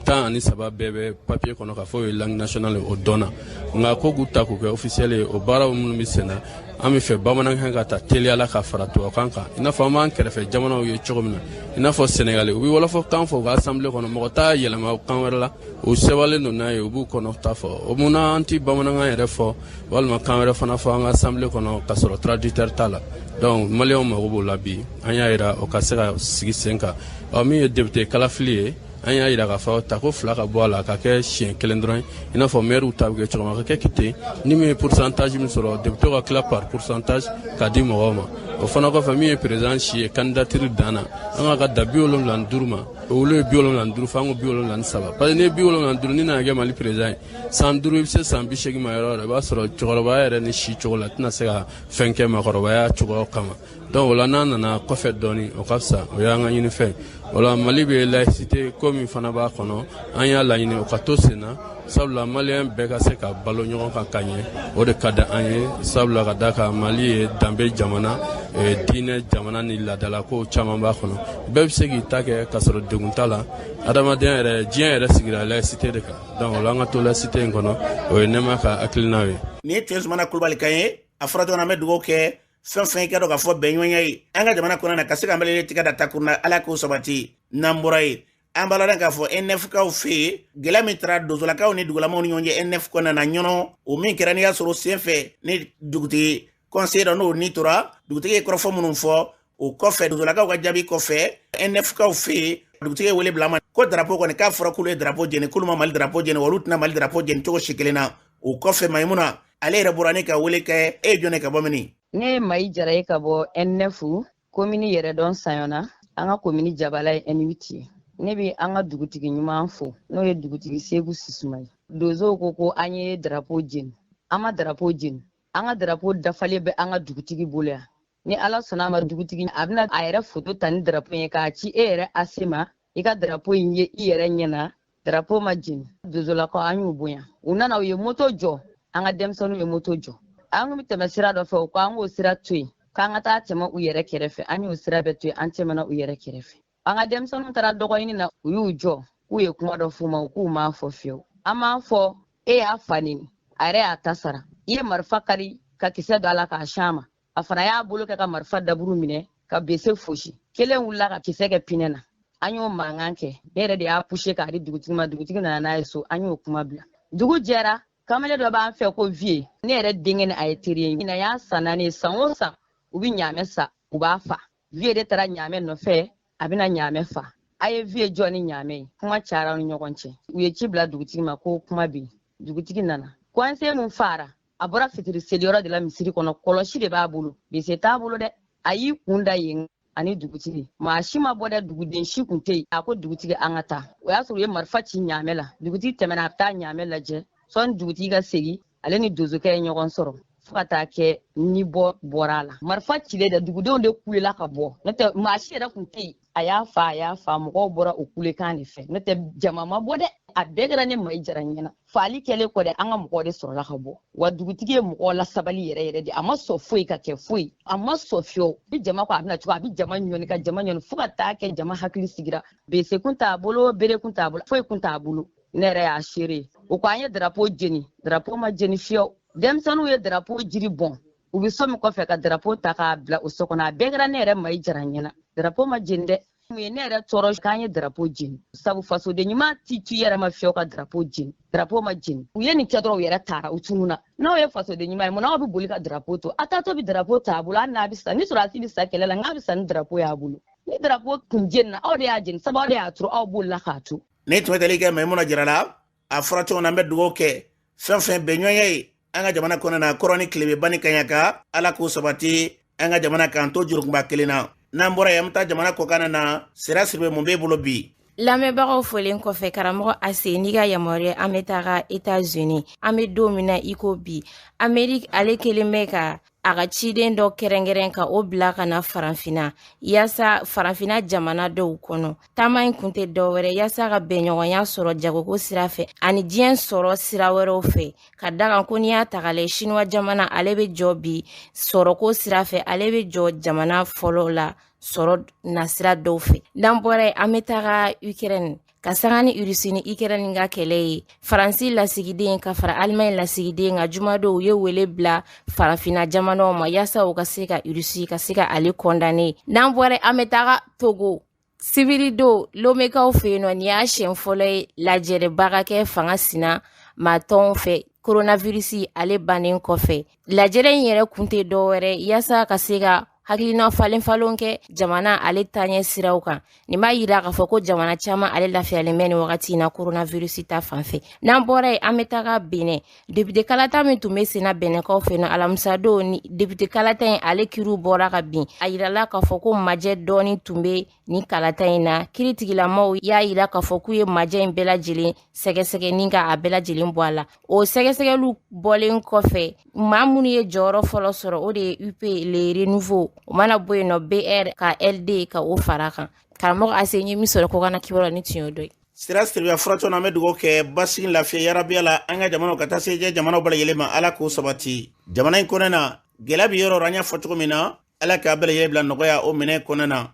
13 bɛɛ bɛ papier kɔnɔ k'a fɔ o ye langue nationale ye, o dɔnna, nka ko k'u ta k'u kɛ officiel ye, o baaraw minnu bɛ sen na, an bɛ fɛ bamanankan ka ta teliya la ka fara tubabukan kan, i n'a fɔ an b'an kɛrɛfɛ jamanaw ye cogo min na, i n'a fɔ Sɛnɛgali, u bɛ wɔlɔfɔkan fɔ u ka assemblée kɔnɔ, mɔgɔ t'a yɛlɛma kan wɛrɛ la, u sɛbɛnlen don n'a ye, u b'u kɔnɔ ta fɔ. O munna an ti bamanankan yɛrɛ fɔ walima kan wɛrɛ fana fɔ an ka assemblée kɔnɔ ka sɔrɔ traducteur t'a la? Donc maliyɛnw mago b'o la bi, an y'a yira o ka se ka sigi sen kan. Ɔ, min ye député kalafili ye, an y'a yira k'a fɔ tako fila ka bɔ a la, ka kɛ siɲɛ kelen dɔrɔn, i n'a fɔ maires ta bɛ kɛ cogo min, a ka kɛ ten. Ni min ye pourcentage min sɔrɔ, député ka tila par pourcentage ka di mɔgɔw ma. O fana kɔfɛ, min ye président si ye candidature dan na, an ka da 75 ma. Olu ye 75 fɔ, an ko 73, parce que n'i ye 75, n'i nana kɛ Mali président ye san 5, i bɛ se san 80 ma yɔrɔ o yɔrɔ, i b'a sɔrɔ cɛkɔrɔbaya yɛrɛ ni si cogo la, a tɛna se ka fɛn kɛ maakɔrɔbaya cogoya kama. Donc o la, n'a nana kɔfɛ dɔɔni, o ka fisa. O y'an ka ɲinifɛn. O la, Mali bɛ laïcité ko min fana b'a kɔnɔ, an y'a laɲini o ka to sen na, sabula maliyɛn bɛɛ ka se ka balo ɲɔgɔn kan ka ɲɛ, o de ka di an ye. Sabula ka da kan, Mali ye danbe jamana, diinɛ jamana ni laadalako caman b'a kɔnɔ, bɛɛ bɛ se k'i ta kɛ ka sɔrɔ degun t'a la. Adamadenya yɛrɛ, diɲɛ yɛrɛ sigira laïcité de kan. Donc o la, an ka to laïcité in kɔnɔ, o ye Nɛma ka hakilinaw ye. Nin ye tun Zumana Kulubali kan ye. A fɔra dɔrɔn, an bɛ dugawu kɛ fɛn fɛn i ka dɔn k'a fɔ bɛnɲɔgɔnya ye an ka jamana kɔnɔ na, ka se ka an bɛɛ tigɛ da takun na, Ala k'o sabati. N'an bɔra yen, an b'a ladɔn k'a fɔ NF kaw fɛ yen, gɛlɛya min taara dozolakaw ni dugulamaw ni ɲɔgɔn cɛ NF kɔnɔna na ɲɔnɔ, o min kɛra n'i y'a sɔrɔ sen fɛ ni dugutigi conseiller dɔ n'o ni tora, dugutigi ye kɔrɔfɔ minnu fɔ o kɔfɛ, dozolakaw ka jaabi kɔfɛ, NF kaw fɛ yen, dugutigi ye wele bila ma ko drapeau kɔni k'a fɔra k'olu ye drapeau jeni, k'olu ma Mali drapeau jeni, olu tɛna Mali drapeau jeni cogo si kelen na. O kɔfɛ, Mayimuna ale yɛrɛ bɔra ne ka wele kɛ. E ye jɔn ye, ka bɔ mini? Ne ye Mayi Jara ye, ka bɔ N9, komini Yɛrɛdɔn Sayɔnna, an ka komini jabala ye N8 ye. Ne bɛ an ka dugutigi ɲuman fo, n'o ye dugutigi Segu Sisuma ye. Donsow ko ko an ye drapeau jeni, an ma drapeau jeni. An ka drapeau dafalen bɛ an ka dugutigi bolo yan. Ni Ala sɔnna a ma, dugutigi a bɛna a yɛrɛ foto ta ni drapeau ye k'a ci e yɛrɛ ase ma, i ka drapeau in ye i yɛrɛ ɲɛ na. Drapeau ma jeni. Dozolakaw, an y'u bonya, u nana, u ye moto jɔ, an ka denmisɛnninw ye moto jɔ. An kun bɛ tɛmɛ sira dɔ fɛ, u ko an k'o sira to yen, k'an ka taa tɛmɛ u yɛrɛ kɛrɛfɛ. An y'o sira bɛɛ to yen, an tɛmɛna u yɛrɛ kɛrɛfɛ. An ka denmisɛnninw taara dɔgɔɲini na, u y'u jɔ k'u ye kuma dɔ f'u ma, u k'u m'a fɔ fiyewu. An m'a fɔ e y'a fa neni, a yɛrɛ y'a ta sara. I ye marifa kari ka kisɛ don a la k'a sian ma, a fana y'a bolo kɛ ka marifa daburu minɛ ka bese fosi. Kelen wulila ka kisɛ kɛ pinɛ na, an y'o mankan kɛ. Ne yɛrɛ de y'a puse k'a di dugutigi ma, dugutigi nana n'a ye so, an y'o kuma bila. Dugu jɛra, kamalen dɔ b'an fɛ ko Vie, ne yɛrɛ denkɛ ni a ye teri ye. Ɲinan y'a san 4 ye, san o san u bɛ ɲaamɛ sa, u b'a fa. Vie de taara ɲaamɛ nɔfɛ, a bɛna ɲaamɛ fa. A ye Vie jɔ ni ɲaamɛ ye, kuma cayara ni ɲɔgɔn cɛ. U ye ci bila dugutigi ma ko kuma bɛ yen. Dugutigi nana, kɔɲɔsen mun fara, a bɔra fitiri seliyɔrɔ de la misiri kɔnɔ, kɔlɔsi de b'a bolo, bese t'a bolo dɛ. A y'i kun da yen ani dugutigi, maa si ma bɔ dɛ, duguden si kun tɛ yen. A ko dugutigi, an ka taa. O y'a sɔrɔ u ye marifa ci ɲaamɛ la. Dugutigi tɛmɛna, a bɛ taa ɲaamɛ lajɛ. Sɔɔni dugutigi ka segin, ale ni dozokɛ ye ɲɔgɔn sɔrɔ, fo ka taa kɛ ni bɔ bɔra a la. Marifa cilen dɛ, dugudenw de kulela ka bɔ, n'o tɛ maa si yɛrɛ kun tɛ yen. A y'a fa, a y'a fa, mɔgɔw bɔra o kulekan de fɛ, n'o tɛ jama ma bɔ dɛ. A bɛɛ kɛra ne Mayi Jara ɲɛna. Faali kɛlen kɔ dɛ, an ka mɔgɔw de sɔrɔla ka bɔ. Wa dugutigi ye mɔgɔw la sabali yɛrɛ yɛrɛ de. A ma sɔn foyi ka kɛ, foyi a ma sɔn fiyewu. Ni jama ko a bɛna cogo, a bɛ jama ɲɔni ka jama ɲɔni fo ka taa kɛ jama hakili sigira. Bese kun t'a bolo, bere kun t'a bolo, foyi kun t'a bolo. Ne yɛrɛ y'a seere. O ko an ye drapeau jeni, drapeau ma jeni fiyewu. Denmisɛnninw ye drapeau jiri bɔn, u bɛ so min kɔfɛ ka drapeau ta k'a bila o so kɔnɔ. A bɛɛ kɛra ne yɛrɛ Mayi Jara ɲɛna. Drapeau ma jeni dɛ. Mun ye ne yɛrɛ tɔɔrɔ k'an ye drapeau jeni, sabu fasoden ɲuman ti tu yɛrɛ ma fiyewu ka drapeau jeni. Drapeau ma jeni. U ye nin kɛ dɔrɔn, u yɛrɛ taara, u tununna. N'aw ye fasoden ɲuman ye, mun n'aw bɛ boli ka drapeau to? A taatɔ bɛ drapeau t'a bolo, hali n'a bɛ sa, ni sɔrɔdasi bɛ sa kɛlɛ la, n'a bɛ sa ni drapeau y'a bolo. Ni drapeau kun jenina, aw de y'a jeni, sabu aw de y'a turu, aw bolila k'a to. Ne tun bɛ tali kɛ Mayimuna Jara la. A fɔra cogo min na, an bɛ dugawu kɛ fɛn fɛn bɛnɲɔgɔnya ye an ka jamana kɔnɔ na, kɔrɔ ni tilebe bani kaɲaka, Ala k'o sabati an ka jamana kan to jurukunba kelen na. N'an bɔra yen, an bɛ taa jamana kɔkan na. Sira Siribe, mun b'e bolo bi? Lamɛnbagaw folen kɔfɛ, karamɔgɔ Ase, n'i ka yamaruya, an bɛ taga Etats-Unis. An bɛ don min na i ko bi, Amerique ale kelen bɛ ka a ka ciden dɔ kɛrɛnkɛrɛn ka o bila ka na Farafinna, yaasa Farafinna jamana dɔw kɔnɔ. Taama in kun tɛ dɔwɛrɛ yaasa ka bɛnɲɔgɔnya sɔrɔ jagoko sira fɛ ani diɲɛ sɔrɔ sira wɛrɛw fɛ, ka da kan ko n'i y'a ta k'a lajɛ, Sinuwa jamana ale bɛ jɔ bi sɔrɔko sira fɛ, ale bɛ jɔ jamana fɔlɔ la sɔrɔ nasira dɔw fɛ. N'an bɔra yen, an bɛ taga Ukraine ka sanga ni Irisi ni Ukraine ka kɛlɛ ye. Faransi lasigiden ka fara Allemagne lasigiden ka jumadon, u ye wele bila Farafinna jamanaw ma yaasa u ka se ka Irisi ka se ka ale condamner. N'an bɔra, an bɛ taga Togo. Sibiridon, Lomekaw fɛ yen nɔ, nin y'a siɲɛ fɔlɔ ye lajɛrɛba ka kɛ fanga sina maatɔnw fɛ coronavirus ale bannen kɔfɛ. Lajɛrɛ in yɛrɛ kun tɛ dɔwɛrɛ yaasa ka se ka hakilina falen falen kɛ jamana ale taaɲɛ siraw kan. Nin b'a yira k'a fɔ ko jamana caman ale lafiyalen bɛ nin wagati in na coronavirus ta fan fɛ. N'an bɔra yen, an bɛ taga Benin. Député kalata min tun bɛ senna Bɛnɛkaw fɛ yen nɔ alamisadon, ni député kalata in ale kiriw bɔra ka bin, a yirala k'a fɔ ko majɛ dɔɔni tun bɛ nin kalata in na. Kiritigilamaw y'a yira k'a fɔ k'u ye majɛ in bɛɛ lajɛlen sɛgɛsɛgɛ ni ka a bɛɛ lajɛlen bɔ a la. O sɛgɛsɛgɛliw bɔlen kɔfɛ, maa minnu ye jɔyɔrɔ fɔlɔ sɔrɔ, o de ye UP le Renouveau, o mana bɔ yen nɔ BR ka LD ka o fara kan. Karamɔgɔ Ase, n ye min sɔrɔ kɔkanna kibaruya ni tun y'o dɔ ye. Sira Siribe, furatɔ na, an bɛ dugawu kɛ basigi, lafiya, yarabiya la an ka jamanaw ka taa se diɲɛ jamanaw bɛɛ lajɛlen ma. Ala k'o sabati jamana in kɔnɔ na. Gɛlɛya bɛ yɔrɔ, an y'a fɔ cogo min na, Ala k'a bɛɛ lajɛlen bila nɔgɔya o minɛ kɔnɔna na.